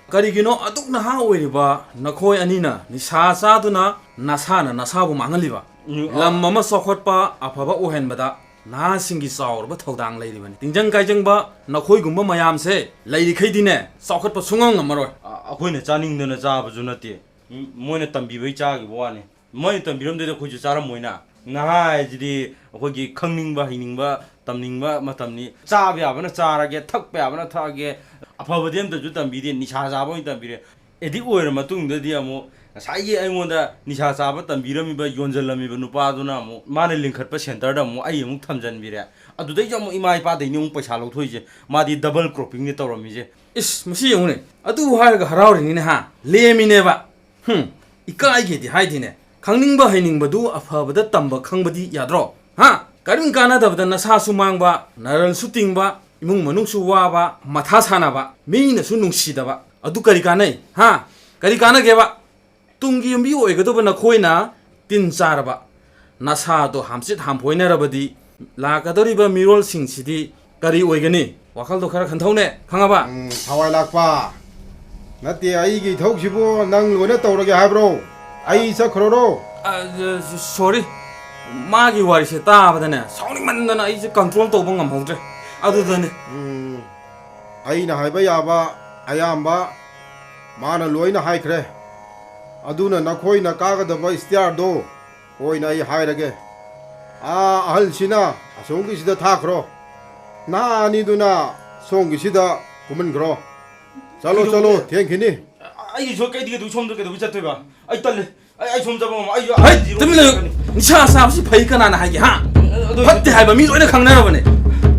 ꯀꯔꯤꯒꯤꯅꯣ ꯑꯗꯨꯛ ꯅꯍꯥ ꯑꯣꯏꯔꯤꯕ ꯅꯈꯣꯏ ꯑꯅꯤꯅ ꯅꯤꯁꯥ ꯆꯥꯗꯨꯅ ꯅꯁꯥꯅ ꯅꯁꯥꯕꯨ ꯃꯥꯡꯍꯜꯂꯤꯕ? ꯎꯝ, ꯂꯝ ꯑꯃ ꯆꯥꯎꯈꯠꯄ ꯑꯐꯕ ꯑꯣꯏꯍꯟꯕꯗ ꯅꯍꯥꯁꯤꯡꯒꯤ ꯆꯥꯎꯔꯕ ꯊꯧꯗꯥꯡ ꯂꯩꯔꯤꯕꯅꯤ꯫ ꯇꯤꯡꯖꯪ ꯀꯥꯏꯖꯪꯕ ꯅꯈꯣꯏꯒꯨꯝꯕ ꯃꯌꯥꯝꯁꯦ ꯂꯩꯔꯤꯈꯩꯗꯤꯅꯦ, ꯆꯥꯎꯈꯠꯄ ꯁꯨꯡꯉꯝ ꯉꯝꯃꯔꯣꯏ꯫ ꯑ-, ꯑꯩꯈꯣꯏꯅ ꯆꯥꯅꯤꯡꯗꯅ ꯆꯥꯕꯁꯨ ꯅꯠꯇꯦ꯫ ꯎꯝ, ꯃꯣꯏꯅ ꯇꯝꯕꯤꯕꯩ ꯆꯥꯈꯤꯕ ꯋꯥꯅꯤ꯫ ꯃꯣꯏꯅ ꯇꯝꯕꯤꯔꯝꯗ꯭ꯔꯗꯤ ꯑꯩꯈꯣꯏꯁꯨ ꯆꯥꯔꯝꯃꯣꯏꯅ꯫ ꯅꯍꯥ ꯍꯥꯏꯁꯤꯗꯤ ꯑꯩꯈꯣꯏꯒꯤ ꯈꯪꯅꯤꯡꯕ, ꯍꯩꯅꯤꯡꯕ, ꯇꯝꯅꯤꯡꯕ ꯃꯇꯝꯅꯤ꯫ ꯆꯥꯕ ꯌꯥꯕꯅ ꯆꯥꯔꯒꯦ, ꯊꯛꯄ ꯌꯥꯕꯅ ꯊꯛꯑꯒꯦ, ꯑꯐꯕꯗꯤ ꯑꯝꯇꯁꯨ ꯇꯝꯕꯤꯗꯦ, ꯅꯤꯁꯥ ꯆꯥꯕ ꯑꯣꯏꯅ ꯇꯝꯕꯤꯔꯦ꯫ ꯑꯦꯗꯤꯛ ꯑꯣꯏꯔ ꯃꯇꯨꯡꯗꯗꯤ ꯑꯃꯨꯛ ꯉꯁꯥꯏꯒꯤ ꯑꯩꯉꯣꯟꯗ ꯅꯤꯁꯥ ꯆꯥꯕ ꯇꯝꯕꯤꯔꯝꯃꯤꯕ, ꯌꯣꯟꯖꯜꯂꯝꯃꯤꯕ ꯅꯨꯄꯥꯗꯨꯅ ꯑꯃꯨꯛ ꯃꯥꯅ ꯂꯤꯡꯈꯠꯄ ꯁꯦꯟꯇꯔꯗ ꯑꯃꯨꯛ ꯑꯩ ꯑꯃꯨꯛ ꯊꯝꯖꯟꯕꯤꯔꯦ꯫ ꯑꯗꯨꯗꯩꯁꯨ ꯑꯃꯨꯛ ꯏꯃꯥ ꯏꯄꯥꯗꯩꯅꯤ ꯑꯃꯨꯛ ꯄꯩꯁꯥ ꯂꯧꯊꯣꯛꯏꯁꯦ꯫ ꯃꯥꯗꯤ ꯗꯕꯜ ꯀ꯭ꯔꯣꯞꯄꯤꯡꯅꯦ ꯇꯧꯔꯝꯃꯤꯁꯦ꯫ ꯏꯁ, ꯃꯁꯤ ꯌꯦꯡꯉꯨꯅꯦ, ꯑꯗꯨ ꯍꯥꯏꯔꯒ ꯍꯔꯥꯎꯔꯤꯅꯤꯅꯦ ꯍꯥ, ꯂꯦꯝꯃꯤꯅꯦꯕ꯫ ꯍꯨꯝ, ꯏꯀꯥꯏꯒꯦꯗꯤ ꯍꯥꯏꯗꯦꯅꯦ꯫ ꯈꯪꯅꯤꯡꯕ ꯍꯩꯅꯤꯡꯕꯗꯨ ꯑꯐꯕꯗ ꯇꯝꯕ ꯈꯪꯕꯗꯤ ꯌꯥꯗ꯭ꯔꯣ? ꯍꯥ? ꯀꯔꯤꯝ ꯀꯥꯟꯅꯗꯕꯗ ꯅꯁꯥꯁꯨ ꯃꯥꯡꯕ, ꯅꯔꯜꯁꯨ ꯇꯤꯡꯕ, ꯏꯃꯨꯡ ꯃꯅꯨꯡꯁꯨ ꯋꯥꯕ, ꯃꯊꯥ ꯁꯥꯅꯕ, ꯃꯤꯅꯁꯨ ꯅꯨꯡꯁꯤꯗꯕ, ꯑꯗꯨ ꯀꯔꯤ ꯀꯥꯟꯅꯩ? ꯍꯥ? ꯀꯔꯤ ꯀꯥꯟꯅꯒꯦꯕ? ꯇꯨꯡꯒꯤ ꯌꯨꯝꯕꯤ ꯑꯣꯏꯒꯗꯧꯕ ꯅꯈꯣꯏꯅ ꯇꯤꯟ ꯆꯥꯔꯕ, ꯅꯁꯥꯗꯣ ꯍꯥꯝꯆꯤꯠ ꯍꯥꯝꯐꯣꯏꯅꯔꯕꯗꯤ ꯂꯥꯛꯀꯗꯧꯔꯤꯕ ꯃꯤꯔꯣꯜꯁꯤꯡꯁꯤꯗꯤ ꯀꯔꯤ ꯑꯣꯏꯒꯅꯤ? ꯋꯥꯈꯜꯗꯣ ꯈꯔ ꯈꯟꯊꯧꯅꯦ, ꯈꯪꯉꯕ? ꯎꯝ, ꯊꯋꯥꯏ ꯂꯥꯛꯄ꯫ ꯅꯠꯇꯦ, ꯑꯩꯒꯤ ꯏꯊꯧꯁꯤꯕꯨ ꯅꯪ ꯂꯣꯏꯅ ꯇꯧꯔꯒꯦ ꯍꯥꯏꯕ꯭ꯔꯣ? ꯑꯩ ꯆꯠꯈ꯭ꯔꯣꯔꯣ? ꯑ, ꯑ, ꯁꯣꯔꯤ꯫ ꯃꯥꯒꯤ ꯋꯥꯔꯤꯁꯦ ꯇꯥꯕꯗꯅꯦ, ꯁꯥꯎꯅꯤꯡꯃꯟꯗꯅ ꯑꯩꯁꯦ ꯀꯟꯇ꯭ꯔꯣꯜ ꯇꯧꯕ ꯉꯝꯍꯧꯗ꯭ꯔꯦ꯫ ꯑꯗꯨꯗꯅꯦ꯫ ꯎꯝ, ꯑꯩꯅ ꯍꯥꯏꯕ ꯌꯥꯕ ꯑꯌꯥꯝꯕ ꯃꯥꯅ ꯂꯣꯏꯅ ꯍꯥꯏꯈ꯭ꯔꯦ꯫ ꯑꯗꯨꯅ ꯅꯈꯣꯏꯅ ꯀꯥꯒꯗꯕ ꯁ꯭ꯇꯤꯌꯥꯔꯗꯣ ꯑꯣꯏꯅ ꯑꯩ ꯍꯥꯏꯔꯒꯦ꯫ ꯑꯥ, ꯑꯍꯜꯁꯤꯅ ꯑꯁꯣꯝꯒꯤꯁꯤꯗ ꯊꯥꯈ꯭ꯔꯣ, ꯅꯍꯥ ꯑꯅꯤꯗꯨꯅ ꯁꯣꯝꯒꯤꯁꯤꯗ ꯀꯨꯝꯍꯟꯈ꯭ꯔꯣ꯫ ꯆꯠꯂꯣ, ꯆꯠꯂꯣ, ꯀꯩꯗꯧꯕꯒꯤ? ꯊꯦꯡꯈꯤꯅꯤ꯫ ꯑꯩꯒꯤ ꯁꯣ-, ꯀꯩꯗꯤ ꯀꯩꯗꯧ-, ꯁꯣꯝꯗ ꯀꯩꯗꯧꯕꯩ ꯆꯠꯇꯣꯏꯕ? ꯑꯩ ꯇꯜꯂꯦ꯫ ꯑꯩ, ꯑꯩ ꯁꯣꯝ ꯆꯠꯄ ꯉꯝꯃꯣꯏ꯫ ꯑꯩ, ꯑꯩ ꯍꯩꯠ, ꯖꯤꯔꯣ ꯇꯨꯃꯤꯟ ꯂꯩꯌꯨ꯫ ꯆꯠꯀꯅꯤ꯫ ꯅꯤꯁꯥ ꯆꯥꯕꯁꯤ ꯐꯩ ꯀꯅꯥꯅ ꯍꯥꯏꯒꯦ, ꯍꯥ? ꯑꯗꯨ ꯐꯠꯇꯦ ꯍꯥꯏꯕ ꯃꯤ ꯂꯣꯏꯅ ꯈꯪꯅꯔꯕꯅꯦ꯫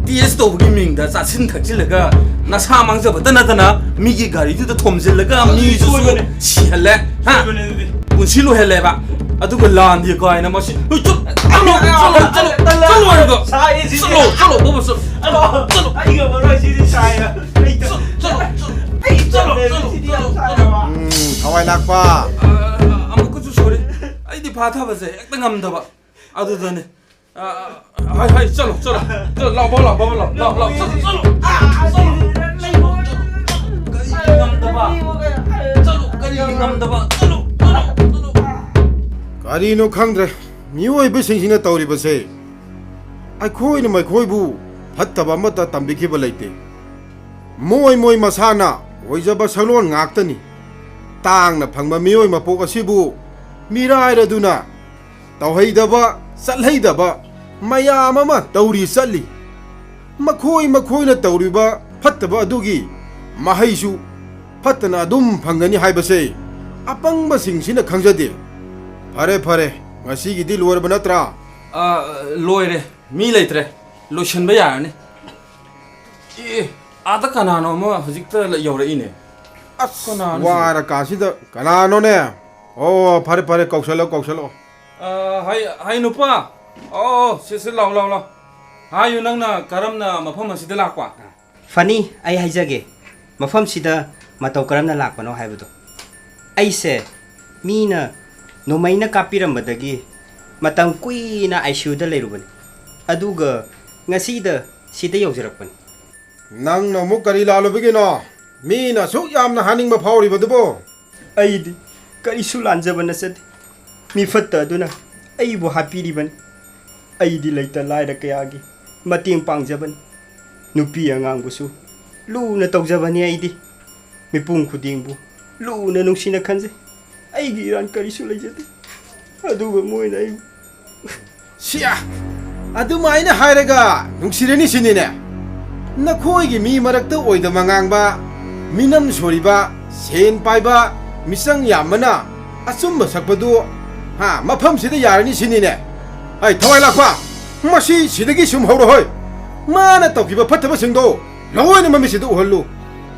ꯇꯦꯁ ꯇꯧꯕꯒꯤ ꯃꯤꯡꯗ ꯆꯥꯁꯤꯟ ꯊꯛꯆꯤꯜꯂꯒ ꯅꯁꯥ ꯃꯥꯡꯖꯕꯇ ꯅꯠꯇꯅ ꯃꯤꯒꯤ ꯒꯥꯔꯤꯗꯨꯗ ꯊꯣꯝꯖꯤꯜꯂꯒ ꯑꯗꯨꯗꯤ ꯃꯤꯁꯨ ꯁꯣꯏꯕꯅꯦ꯫ ꯁꯤꯍꯜꯂꯦ, ꯍꯥ? ꯁꯣꯏꯕꯅꯦ ꯑꯗꯨꯗꯤ꯫ ꯄꯨꯟꯁꯤ ꯂꯣꯏꯍꯜꯂꯦꯕ꯫ ꯑꯗꯨꯒ ꯂꯥꯟꯗꯦ ꯀꯥꯏꯅ ꯃꯁꯤ꯫ ꯍꯨꯏ, ꯆꯠ-, ꯆꯠꯂꯣ, ꯆꯠꯂꯣ, ꯆꯠꯂꯣ, ꯇꯜꯂꯦ꯫ ꯆꯠꯂꯣ ꯍꯥꯏꯔꯒ꯫ ꯁꯥꯏꯌꯦ ꯁꯤꯗꯤ꯫ ꯆꯠꯂꯣ, ꯆꯠꯂꯣ, ꯕꯣꯕꯣ, ꯆꯠꯂꯣ꯫ ꯑꯗꯣ ꯆꯠꯂꯣ꯫ ꯑꯩ ꯉꯝꯃꯔꯣꯏ ꯁꯤꯗꯤ ꯁꯥꯏꯌꯦ꯫ ꯑꯩ ꯆꯠ-, ꯆꯠꯂꯣ, ꯆꯠꯂꯣ, ꯑꯩ ꯆꯠꯂꯣ, ꯆꯠꯂꯦ, ꯆꯠꯂꯣ, ꯁꯤꯗꯤ ꯌꯥꯝ ꯆꯠꯂꯣ, ꯁꯥꯏꯌꯦꯕ꯫ ꯆꯠꯂꯣ꯫ ꯎꯝ, ꯊꯋꯥꯏ ꯂꯥꯛꯄ꯫ ꯑ, ꯑꯃꯨꯛꯀꯁꯨ ꯁꯣꯔꯤ꯫ ꯑꯩꯗꯤ ꯐꯥꯊꯕꯁꯦ ꯍꯦꯛꯇ ꯉꯝꯗꯕ꯫ ꯑꯗꯨꯗꯅꯦ꯫ ꯑ, ꯍꯥꯏ, ꯍꯥꯏ, ꯆꯠꯂꯣ, ꯆꯠꯂꯣ꯫ ꯆꯠꯂꯣ, ꯂꯥꯛꯑꯣ, ꯂꯥꯛꯑꯣ, ꯂꯥꯛꯑꯣ, ꯂꯥꯛꯑꯣ, ꯂꯥꯛꯑꯣ, ꯆꯠꯂꯣ, ꯆꯠꯂꯣ꯫ ꯆꯠꯂꯣ꯫ ꯀꯔꯤꯒꯤ ꯉꯝꯗꯕ? ꯆꯠꯂꯣ, ꯀꯔꯤꯒꯤ ꯉꯝꯗꯕ? ꯆꯠꯂꯣ, ꯆꯠꯂꯣ, ꯆꯠꯂꯣ꯫ ꯀꯔꯤꯅꯣ ꯈꯪꯗ꯭ꯔꯦ, ꯃꯤꯑꯣꯏꯕꯁꯤꯡꯁꯤꯅ ꯇꯧꯔꯤꯕꯁꯦ꯫ ꯑꯩꯈꯣꯏꯅ ꯃꯈꯣꯏꯕꯨ ꯐꯠꯇꯕ ꯑꯃꯠꯇ ꯇꯝꯕꯤꯈꯤꯕ ꯂꯩꯇꯦ꯫ ꯃꯣꯏ ꯃꯣꯏ ꯃꯁꯥꯅ ꯑꯣꯏꯖꯕ ꯁꯛꯂꯣꯟ ꯉꯥꯛꯇꯅꯤ꯫ ꯇꯥꯡꯅ ꯐꯪꯕ ꯃꯤꯑꯣꯏ ꯃꯄꯣꯛ ꯑꯁꯤꯕꯨ ꯃꯤꯔꯥꯏꯔꯗꯨꯅ ꯇꯧꯍꯩꯗꯕ, ꯆꯠꯍꯩꯗꯕ ꯃꯌꯥꯝ ꯑꯃ ꯇꯧꯔꯤ ꯆꯠꯂꯤ꯫ ꯃꯈꯣꯏ ꯃꯈꯣꯏꯅ ꯇꯧꯔꯤꯕ ꯐꯠꯇꯕ ꯑꯗꯨꯒꯤ ꯃꯍꯩꯁꯨ ꯐꯠꯇꯅ ꯑꯗꯨꯝ ꯐꯪꯒꯅꯤ ꯍꯥꯏꯕꯁꯦ ꯑꯄꯪꯕꯁꯤꯡꯁꯤꯅ ꯈꯪꯖꯗꯦ꯫ ꯐꯔꯦ, ꯐꯔꯦ, ꯉꯁꯤꯒꯤꯗꯤ ꯂꯣꯏꯔꯕ ꯅꯠꯇ꯭ꯔꯥ? ꯑ, ꯂꯣꯏꯔꯦ꯫ ꯃꯤ ꯂꯩꯇ꯭ꯔꯦ꯫ ꯂꯣꯏꯁꯤꯟꯕ ꯌꯥꯔꯅꯤ꯫ ꯑꯦ, ꯑꯥꯗ ꯀꯅꯥꯅꯣ ꯑꯃ ꯍꯧꯖꯤꯛꯇ ꯌꯧꯔꯛꯏꯅꯦ꯫ ꯑꯁ, ꯀꯅꯥꯅꯣ ꯁꯤꯕꯣ? ꯋꯥꯔꯀꯥꯟꯁꯤꯗ ꯀꯅꯥꯅꯣꯅꯦ? ꯑꯣ, ꯐꯔꯦ, ꯐꯔꯦ, ꯀꯧꯁꯜꯂꯣ, ꯀꯧꯁꯜꯂꯣ꯫ ꯑ, ꯍꯩ, ꯍꯩ ꯅꯨꯄꯥ꯫ ꯑꯣ, ꯁꯤ, ꯁꯤ, ꯂꯥꯎ, ꯂꯥꯎ, ꯂꯥꯎ꯫ ꯍꯥꯏꯌꯨ, ꯅꯪꯅ ꯀꯔꯝꯅ ꯃꯐꯝ ꯑꯁꯤꯗ ꯂꯥꯛꯄ? ꯐꯅꯤ, ꯑꯩ ꯍꯥꯏꯖꯒꯦ꯫ ꯃꯐꯝꯁꯤꯗ ꯃꯇꯧ ꯀꯔꯝꯅ ꯂꯥꯛꯄꯅꯣ ꯍꯥꯏꯕꯗꯣ꯫ ꯑꯩꯁꯦ ꯃꯤꯅ ꯅꯣꯡꯃꯩꯅ ꯀꯥꯞꯄꯤꯔꯝꯕꯗꯒꯤ ꯃꯇꯝ ꯀꯨꯏꯅ ICUꯗ ꯂꯩꯔꯨꯕꯅꯤ꯫ ꯑꯗꯨꯒ ꯉꯁꯤꯗ ꯁꯤꯗ ꯌꯧꯖꯔꯛꯄꯅꯤ꯫ ꯅꯪꯅ ꯑꯃꯨꯛ ꯀꯔꯤ ꯂꯥꯜꯂꯨꯕꯒꯤꯅꯣ? ꯃꯤꯅ ꯑꯁꯨꯛ ꯌꯥꯝꯅ ꯍꯥꯅꯤꯡꯕ ꯐꯥꯎꯔꯤꯕꯗꯨꯕꯨ? ꯑꯩꯗꯤ ꯀꯔꯤꯁꯨ ꯂꯥꯟꯖꯕ ꯅꯠꯆꯗꯦ꯫ ꯃꯤꯐꯠꯇ ꯑꯗꯨꯅ ꯑꯩꯕꯨ ꯍꯥꯠꯄꯤꯔꯤꯕꯅꯤ꯫ ꯑꯩꯗꯤ ꯂꯩꯇ ꯂꯥꯏꯔ ꯀꯌꯥꯒꯤ ꯃꯇꯦꯡ ꯄꯥꯡꯖꯕꯅꯤ꯫ ꯅꯨꯄꯤ ꯑꯉꯥꯡꯕꯨꯁꯨ ꯂꯨꯅ ꯇꯧꯖꯕꯅꯤ ꯑꯩꯗꯤ꯫ ꯃꯤꯄꯨꯝ ꯈꯨꯗꯤꯡꯕꯨ ꯂꯨꯅ ꯅꯨꯡꯁꯤꯅ ꯈꯟꯖꯩ꯫ ꯑꯩꯒꯤ ꯏꯔꯥꯟ ꯀꯔꯤꯁꯨ ꯂꯩꯖꯗꯦ꯫ ꯑꯗꯨꯒ ꯃꯣꯏꯅ ꯑꯩꯕꯨ ꯁꯤꯌꯥ! ꯑꯗꯨꯃꯥꯏꯅ ꯍꯥꯏꯔꯒ ꯅꯨꯡꯁꯤꯔꯅꯤ ꯁꯤꯅꯤꯅꯦ? ꯅꯈꯣꯏꯒꯤ ꯃꯤ ꯃꯔꯛꯇ ꯑꯣꯏꯗꯕ ꯉꯥꯡꯕ, ꯃꯤꯅꯝ ꯁꯣꯔꯤꯕ, ꯁꯦꯟ ꯄꯥꯏꯕ, ꯃꯤꯆꯪ ꯌꯥꯝꯕꯅ ꯑꯆꯨꯝꯕ ꯁꯛꯄꯗꯨ, ꯍꯥ, ꯃꯐꯝꯁꯤꯗ ꯌꯥꯔꯅꯤ ꯁꯤꯅꯤꯅꯦ? ꯑꯩ ꯊꯋꯥꯏ ꯂꯥꯛꯄ, ꯃꯁꯤ ꯁꯤꯗꯒꯤ ꯁꯨꯝ ꯍꯧꯔꯣꯍꯣꯏ꯫ ꯃꯥꯅ ꯇꯧꯈꯤꯕ ꯐꯠꯇꯕꯁꯤꯡꯗꯣ ꯂꯣꯏꯅ ꯃꯃꯤꯠꯁꯤꯗ ꯎꯍꯜꯂꯨ꯫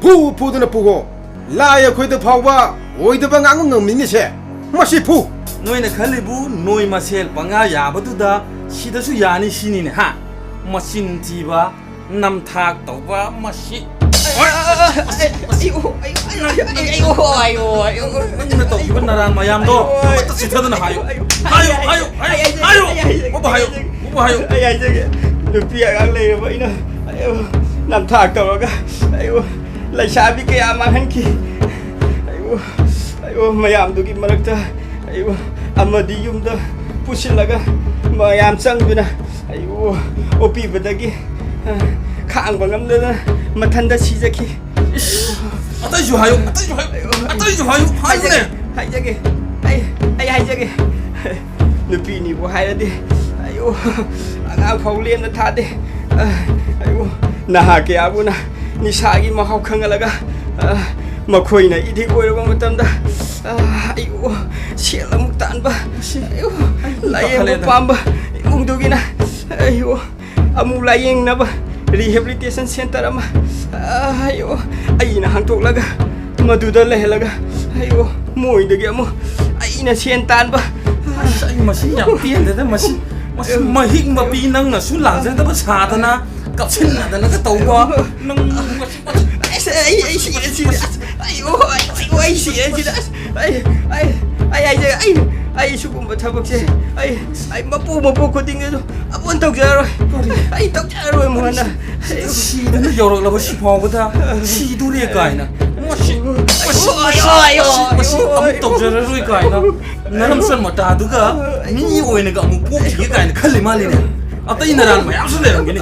ꯐꯨ ꯐꯨꯗꯅ ꯄꯨꯈꯣ꯫ ꯂꯥꯏ ꯑꯩꯈꯣꯏꯗ ꯐꯥꯎꯕ ꯑꯣꯏꯗꯕ ꯉꯥꯡꯕ ꯉꯝꯃꯤꯅꯦꯁꯦ꯫ ꯃꯁꯤ ꯐꯨ꯫ ꯅꯣꯏꯅ ꯈꯜꯂꯤꯕꯨ ꯅꯣꯏ ꯃꯁꯦꯜ ꯄꯪꯌꯥ ꯌꯥꯕꯗꯨꯗ ꯁꯤꯗꯁꯨ ꯌꯥꯅꯤ ꯁꯤꯅꯤꯅꯦ, ꯍꯥ? ꯃꯆꯤꯟ ꯊꯤꯕ, ꯅꯝꯊꯥꯛ ꯇꯧꯕ, ꯃꯁꯤ꯫ ꯅꯪꯅ ꯇꯧꯈꯤꯕ ꯅꯔꯥꯟ ꯃꯌꯥꯝꯗꯣ ꯑꯃꯠꯇ ꯆꯤꯊꯗꯅ ꯍꯥꯏꯌꯨ꯫ ꯍꯥꯏꯌꯨ, ꯍꯥꯏꯌꯨ, ꯍꯥꯏꯌꯨ, ꯍꯥꯏꯌꯨ꯫ ꯎꯕ ꯍꯥꯏꯌꯨ, ꯎꯕ ꯍꯥꯏꯌꯨ꯫ ꯑꯩ ꯍꯥꯏꯖꯒꯦ, ꯅꯨꯄꯤ ꯑꯉꯥꯡ ꯂꯩꯔꯕ ꯑꯩꯅ, ꯑꯌꯣ, ꯅꯝꯊꯥꯛ ꯇꯧꯔꯒ, ꯑꯌꯣ, ꯂꯩꯁꯥꯕꯤ ꯀꯌꯥ ꯃꯥꯡꯍꯟꯈꯤ꯫ ꯑꯌꯣ, ꯑꯌꯣ, ꯃꯌꯥꯝꯗꯨꯒꯤ ꯃꯔꯛꯇ, ꯑꯌꯣ, ꯑꯃꯗꯤ ꯌꯨꯝꯗ ꯄꯨꯁꯤꯜꯂꯒ ꯃꯌꯥꯝ ꯆꯪꯗꯨꯅ, ꯑꯌꯣ, ꯑꯣꯄꯤꯕꯗꯒꯤ, ꯑ, ꯈꯥꯡꯕ ꯉꯝꯗꯅ ꯃꯊꯟꯇ ꯁꯤꯖꯈꯤ꯫ ꯏꯁ, ꯑꯇꯩꯁꯨ ꯍꯥꯏꯌꯨ, ꯑꯇꯩꯁꯨ ꯍꯥꯏꯌꯨ, ꯑꯇꯩꯁꯨ ꯍꯥꯏꯌꯨ, ꯍꯥꯏꯌꯨꯅꯦ꯫ ꯍꯥꯏꯖꯒꯦ, ꯍꯥꯏꯖꯒꯦ, ꯑꯩ, ꯑꯩ ꯍꯥꯏꯖꯒꯦ꯫ ꯅꯨꯄꯤꯅꯤꯕꯨ ꯍꯥꯏꯔꯗꯤ, ꯑꯌꯣ, ꯑꯉꯥꯡ ꯐꯥꯎ ꯂꯦꯝꯅ ꯊꯥꯗꯦ꯫ ꯑ, ꯑꯌꯣ, ꯅꯍꯥ ꯀꯌꯥꯕꯨꯅ ꯅꯤꯁꯥꯒꯤ ꯃꯍꯥꯎ ꯈꯪꯍꯜꯂꯒ, ꯑ, ꯃꯈꯣꯏꯅ ꯏꯗꯤꯛ ꯑꯣꯏꯔꯕ ꯃꯇꯝꯗ, ꯑ, ꯑꯌꯣ, ꯁꯦꯜ ꯑꯃꯨꯛ ꯇꯥꯟꯕ, ꯑꯌꯣ, ꯑꯩ ꯂꯥꯏꯌꯦꯡꯕ ꯄꯥꯈꯠꯂꯦꯗ꯫ ꯄꯥꯝꯕ ꯏꯃꯨꯡꯗꯨꯒꯤꯅ, ꯑꯌꯣ, ꯑꯃꯨꯛ ꯂꯥꯏꯌꯦꯡꯅꯕ ꯔꯤꯍꯦꯕꯤꯂꯤꯇꯦꯁꯟ ꯁꯦꯟꯇꯔ ꯑꯃ, ꯑ, ꯑꯩꯌꯣ, ꯑꯩꯅ ꯍꯥꯡꯗꯣꯛꯂꯒ ꯃꯗꯨꯗ ꯂꯩꯍꯜꯂꯒ, ꯑꯩꯌꯣ, ꯃꯣꯏꯗꯒꯤ ꯑꯃꯨꯛ ꯑꯩꯅ ꯁꯦꯟ ꯇꯥꯟꯕ꯫ ꯑꯁ, ꯑꯩ ꯃꯁꯤ ꯌꯥꯝ ꯄꯦꯟꯗꯦꯗ꯫ ꯃꯁꯤ, ꯃꯁꯤ ꯃꯍꯤꯛ ꯃꯄꯤ ꯅꯪꯅꯁꯨ ꯂꯥꯟꯖꯗꯕ ꯁꯥꯗꯅ, ꯀꯞꯁꯤꯟꯅꯗꯅꯒ ꯇꯧꯕ꯫ ꯅꯪ ꯃꯁꯤ, ꯃꯁꯤ, ꯑꯩꯁ, ꯑꯩ, ꯑꯩ ꯁꯤ, ꯑꯩ ꯁꯤ, ꯑꯁ, ꯑꯩꯌꯣ, ꯑꯩ, ꯑꯩꯌꯣ, ꯑꯩ ꯁꯤ, ꯑꯩ ꯁꯤꯗ, ꯑꯁ, ꯑꯩ, ꯑꯩ, ꯑꯩ ꯍꯥꯏꯖꯒꯦ, ꯑꯩ, ꯑꯩ ꯁꯤꯒꯨꯝꯕ ꯊꯕꯛꯁꯦ, ꯑꯩ, ꯑꯩ ꯃꯄꯨ, ꯃꯄꯨ ꯈꯨꯗꯤꯡꯒꯤꯁꯨ ꯑꯃꯨꯛ ꯍꯟꯅ ꯇꯧꯖꯔꯔꯣꯏ꯫ ꯀꯔꯤ? ꯑꯩ ꯇꯧꯖꯔꯔꯣꯏ ꯑꯃꯨꯛ ꯍꯟꯅ꯫ ꯁꯤꯗ ꯁꯤꯗꯅ ꯌꯧꯔꯛꯂꯕ ꯁꯤ ꯐꯥꯎꯕꯗ ꯁꯤꯗꯣꯔꯦ ꯀꯥꯏꯅ꯫ ꯃꯁꯤ, ꯃꯁꯤ, ꯑꯌꯣ, ꯑꯌꯣ, ꯃꯁꯤ, ꯃꯁꯤ ꯑꯌꯣ, ꯑꯃꯨꯛ ꯑꯌꯣ꯫ ꯇꯧꯖꯔꯔꯣꯏ ꯀꯥꯏꯅ꯫ ꯅꯔꯝꯆꯟ ꯃꯇꯥꯗꯨꯒ ꯃꯤ ꯑꯣꯏꯅꯒ ꯑꯃꯨꯛ ꯄꯣꯛꯈꯤꯒꯦ ꯀꯥꯏꯅ ꯈꯜꯂꯤ ꯃꯥꯜꯂꯤꯅꯦ꯫ ꯑꯇꯩ ꯅꯔꯥꯟ ꯃꯌꯥꯝꯁꯨ ꯂꯩꯔꯝꯒꯤꯅꯤ꯫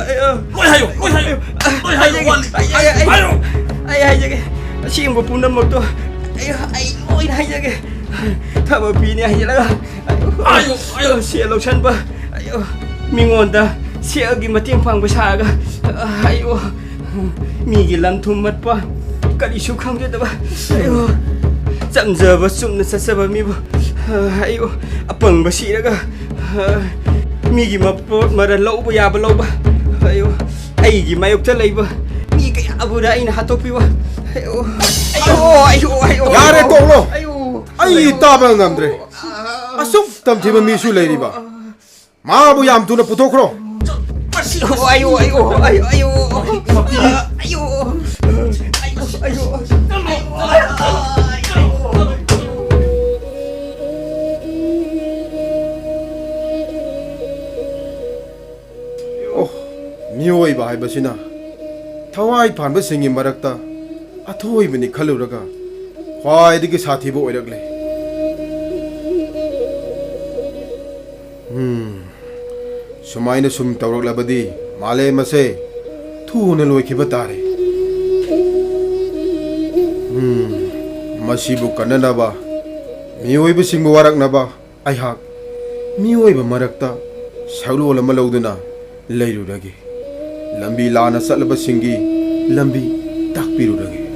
ꯂꯣꯏ ꯍꯥꯏꯌꯣ, ꯂꯣꯏ ꯍꯥꯏꯌꯣ, ꯂꯣꯏ ꯍꯥꯏꯌꯣ, ꯍꯥꯏꯖꯒꯦ, ꯋꯥꯠꯂꯤ꯫ ꯍꯥꯏꯖꯒꯦ, ꯑꯩ, ꯍꯥꯏꯌꯣ꯫ ꯑꯩ ꯍꯥꯏꯖꯒꯦ꯫ ꯑꯁꯤꯒꯨꯝꯕ ꯄꯨꯝꯅꯃꯛꯇꯣ ꯑꯩ, ꯑꯩ ꯂꯣꯏꯅ ꯍꯥꯏꯖꯒꯦ꯫ ꯊꯕꯛ ꯄꯤꯅꯤ ꯍꯥꯏꯖꯤꯜꯂꯒ, ꯑꯌꯣ, ꯑꯌꯣ, ꯁꯦꯜ ꯂꯧꯁꯟꯕ, ꯑꯌꯣ, ꯃꯤꯉꯣꯟꯗ ꯁꯦꯜꯒꯤ ꯃꯇꯦꯡ ꯄꯥꯡꯕ ꯁꯥꯔꯒ, ꯑꯌꯣ, ꯃꯤꯒꯤ ꯂꯟ ꯊꯨꯝ ꯃꯠꯄ, ꯀꯔꯤꯁꯨ ꯈꯪꯖꯗꯕ, ꯑꯌꯣ, ꯆꯝꯖꯕ ꯆꯨꯝꯅ ꯆꯠꯆꯕ ꯃꯤꯕꯨ, ꯑꯌꯣ, ꯑꯄꯪꯕ ꯁꯤꯔꯒ, ꯃꯤꯒꯤ ꯃꯄꯣꯠ ꯃꯔꯜ ꯂꯧꯕ ꯌꯥꯕ ꯂꯧꯕ, ꯑꯌꯣ, ꯑꯩꯒꯤ ꯃꯥꯌꯣꯛꯇ ꯂꯩꯕ ꯃꯤ ꯀꯌꯥꯕꯨꯗ ꯑꯩꯅ ꯍꯥꯠꯇꯣꯛꯄꯤꯕ, ꯑꯌꯣ, ꯑꯌꯣ, ꯑꯌꯣ, ꯑꯌꯣ, ꯌꯥꯔꯦ, ꯇꯣꯛꯂꯣ꯫ ꯑꯌꯣ, ꯑꯩ ꯑꯌꯣ꯫ ꯇꯥꯕ ꯉꯝꯗ꯭ꯔꯦ꯫ ꯑꯁꯨꯛ ꯇꯝꯊꯤꯕ ꯃꯤꯁꯨ ꯂꯩꯔꯤꯕ꯫ ꯃꯥꯕꯨ ꯌꯥꯝ ꯊꯨꯅ ꯄꯨꯊꯣꯛꯈ꯭ꯔꯣ꯫ ꯑꯌꯣ, ꯑꯌꯣ, ꯑꯌꯣ, ꯑꯌꯣ, ꯑꯌꯣ, ꯑꯌꯣ, ꯑꯌꯣ, ꯑꯌꯣ, ꯑꯌꯣ꯫ ꯑꯣ, ꯃꯤꯑꯣꯏꯕ ꯍꯥꯏꯕꯁꯤꯅ ꯊꯋꯥꯏ ꯄꯥꯟꯕꯁꯤꯡꯒꯤ ꯃꯔꯛꯇ ꯑꯊꯣꯏꯕꯅꯤ ꯈꯜꯂꯨꯔꯒ ꯈ꯭ꯋꯥꯏꯗꯒꯤ ꯁꯥꯊꯤꯕ ꯑꯣꯏꯔꯛꯂꯦ꯫ ꯎꯝ, ꯁꯨꯃꯥꯏꯅ ꯁꯨꯝ ꯇꯧꯔꯛꯂꯕꯗꯤ ꯃꯥꯂꯦꯝ ꯑꯁꯦ ꯊꯨꯅ ꯂꯣꯏꯈꯤꯕ ꯇꯥꯔꯦ꯫ ꯎꯝ, ꯃꯁꯤꯕꯨ ꯀꯟꯅꯅꯕ, ꯃꯤꯑꯣꯏꯕꯁꯤꯡꯕꯨ ꯋꯥꯔꯛꯅꯕ ꯑꯩꯍꯥꯛ ꯃꯤꯑꯣꯏꯕ ꯃꯔꯛꯇ ꯁꯛꯂꯣꯟ ꯑꯃ ꯂꯧꯗꯨꯅ ꯂꯩꯔꯨꯔꯒꯦ꯫ ꯂꯝꯕꯤ ꯂꯥꯟꯅ ꯆꯠꯂꯕꯁꯤꯡꯒꯤ ꯂꯝꯕꯤ ꯇꯥꯛꯄꯤꯔꯨꯔꯒꯦ꯫